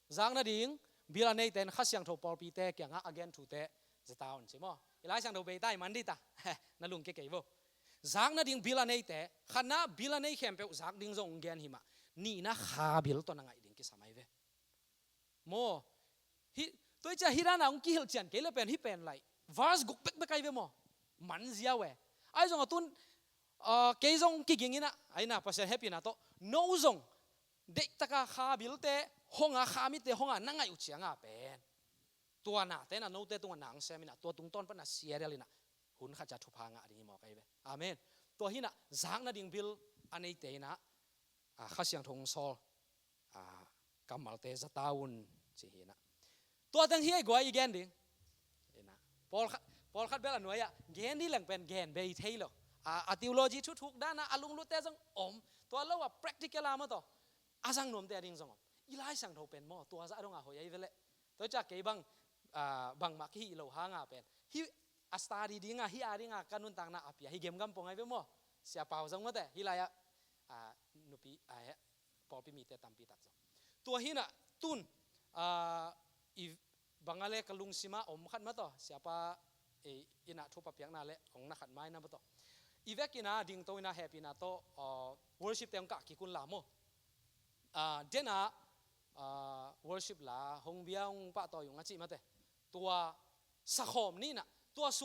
zak nading bil a neite in Kha Siangtho pawlpite kiangah a gen thute zata un ci maw? I Lai Siangtho bei ta, i man dih ta. Na lungke kei vo. Zak nading bil a neite, khatna bil a nei khempeuh zak ding zong gen hi mah. Nihna kha bil tawh na ngaih ding kisam ahi ve. Maw, hih, tua hi ciah hih dana hong kihilh cian kei le pen hih pen lai verse guk bekbek ahi ve maw? Man ziau e. Ahi zongah tun, ah, kei zong kiging ina, ahi na Pasian hehpihna tawh, no zong deihtaka kha bilte honga, kha mitte honga na ngaih uh cianga pen, tua nate na note tungah na hong sem ina, tua tungtawn pana Seattle ina hun khat ciah thupha ngah ding hi mawk ahi ve. Amen. Tua hi na zak nading bil a neite ina, ah, Kha Siangtho hong sawl, ah, kammalte zata un ci hi na. Tua teng hi ei guai i gen ding. Hi na. Pawlkhat, pawlkhat bel a nuai-ah gen dih leng pen gen bei thei lo. Ah, a theology thuthuk dana a lunglutte zong om. Tua lo a practical a maw tawh a zang nuamte a ding zong om. I Lai Siangtho pen maw, tua zah donga hoih ahi ve leh. Tua hi ciah kei bang, ah, bangmah kihih lo hanga pen hih a study dinga, hih a dinga ka nuntakna a pia hi, gemgam pong ahi ve maw? Sia Pau zong mawte, hih lai-ah, ah, nupi, ah, he, pawlpi mite tampi tak zong. Tua hi na tun, ah, i banga le ka lungsima om khat maw tawh, Siapa, eh, ina thupha piakna le ong na khat mai na maw tawh. I vekina dingto ina hehpihna tawh, ah, worship te ong kah kik un la maw? Ah, dena, ah, worship la, hong bia ong pahtawi ung a cih mawte. Tua sakhawm ni na, tua sung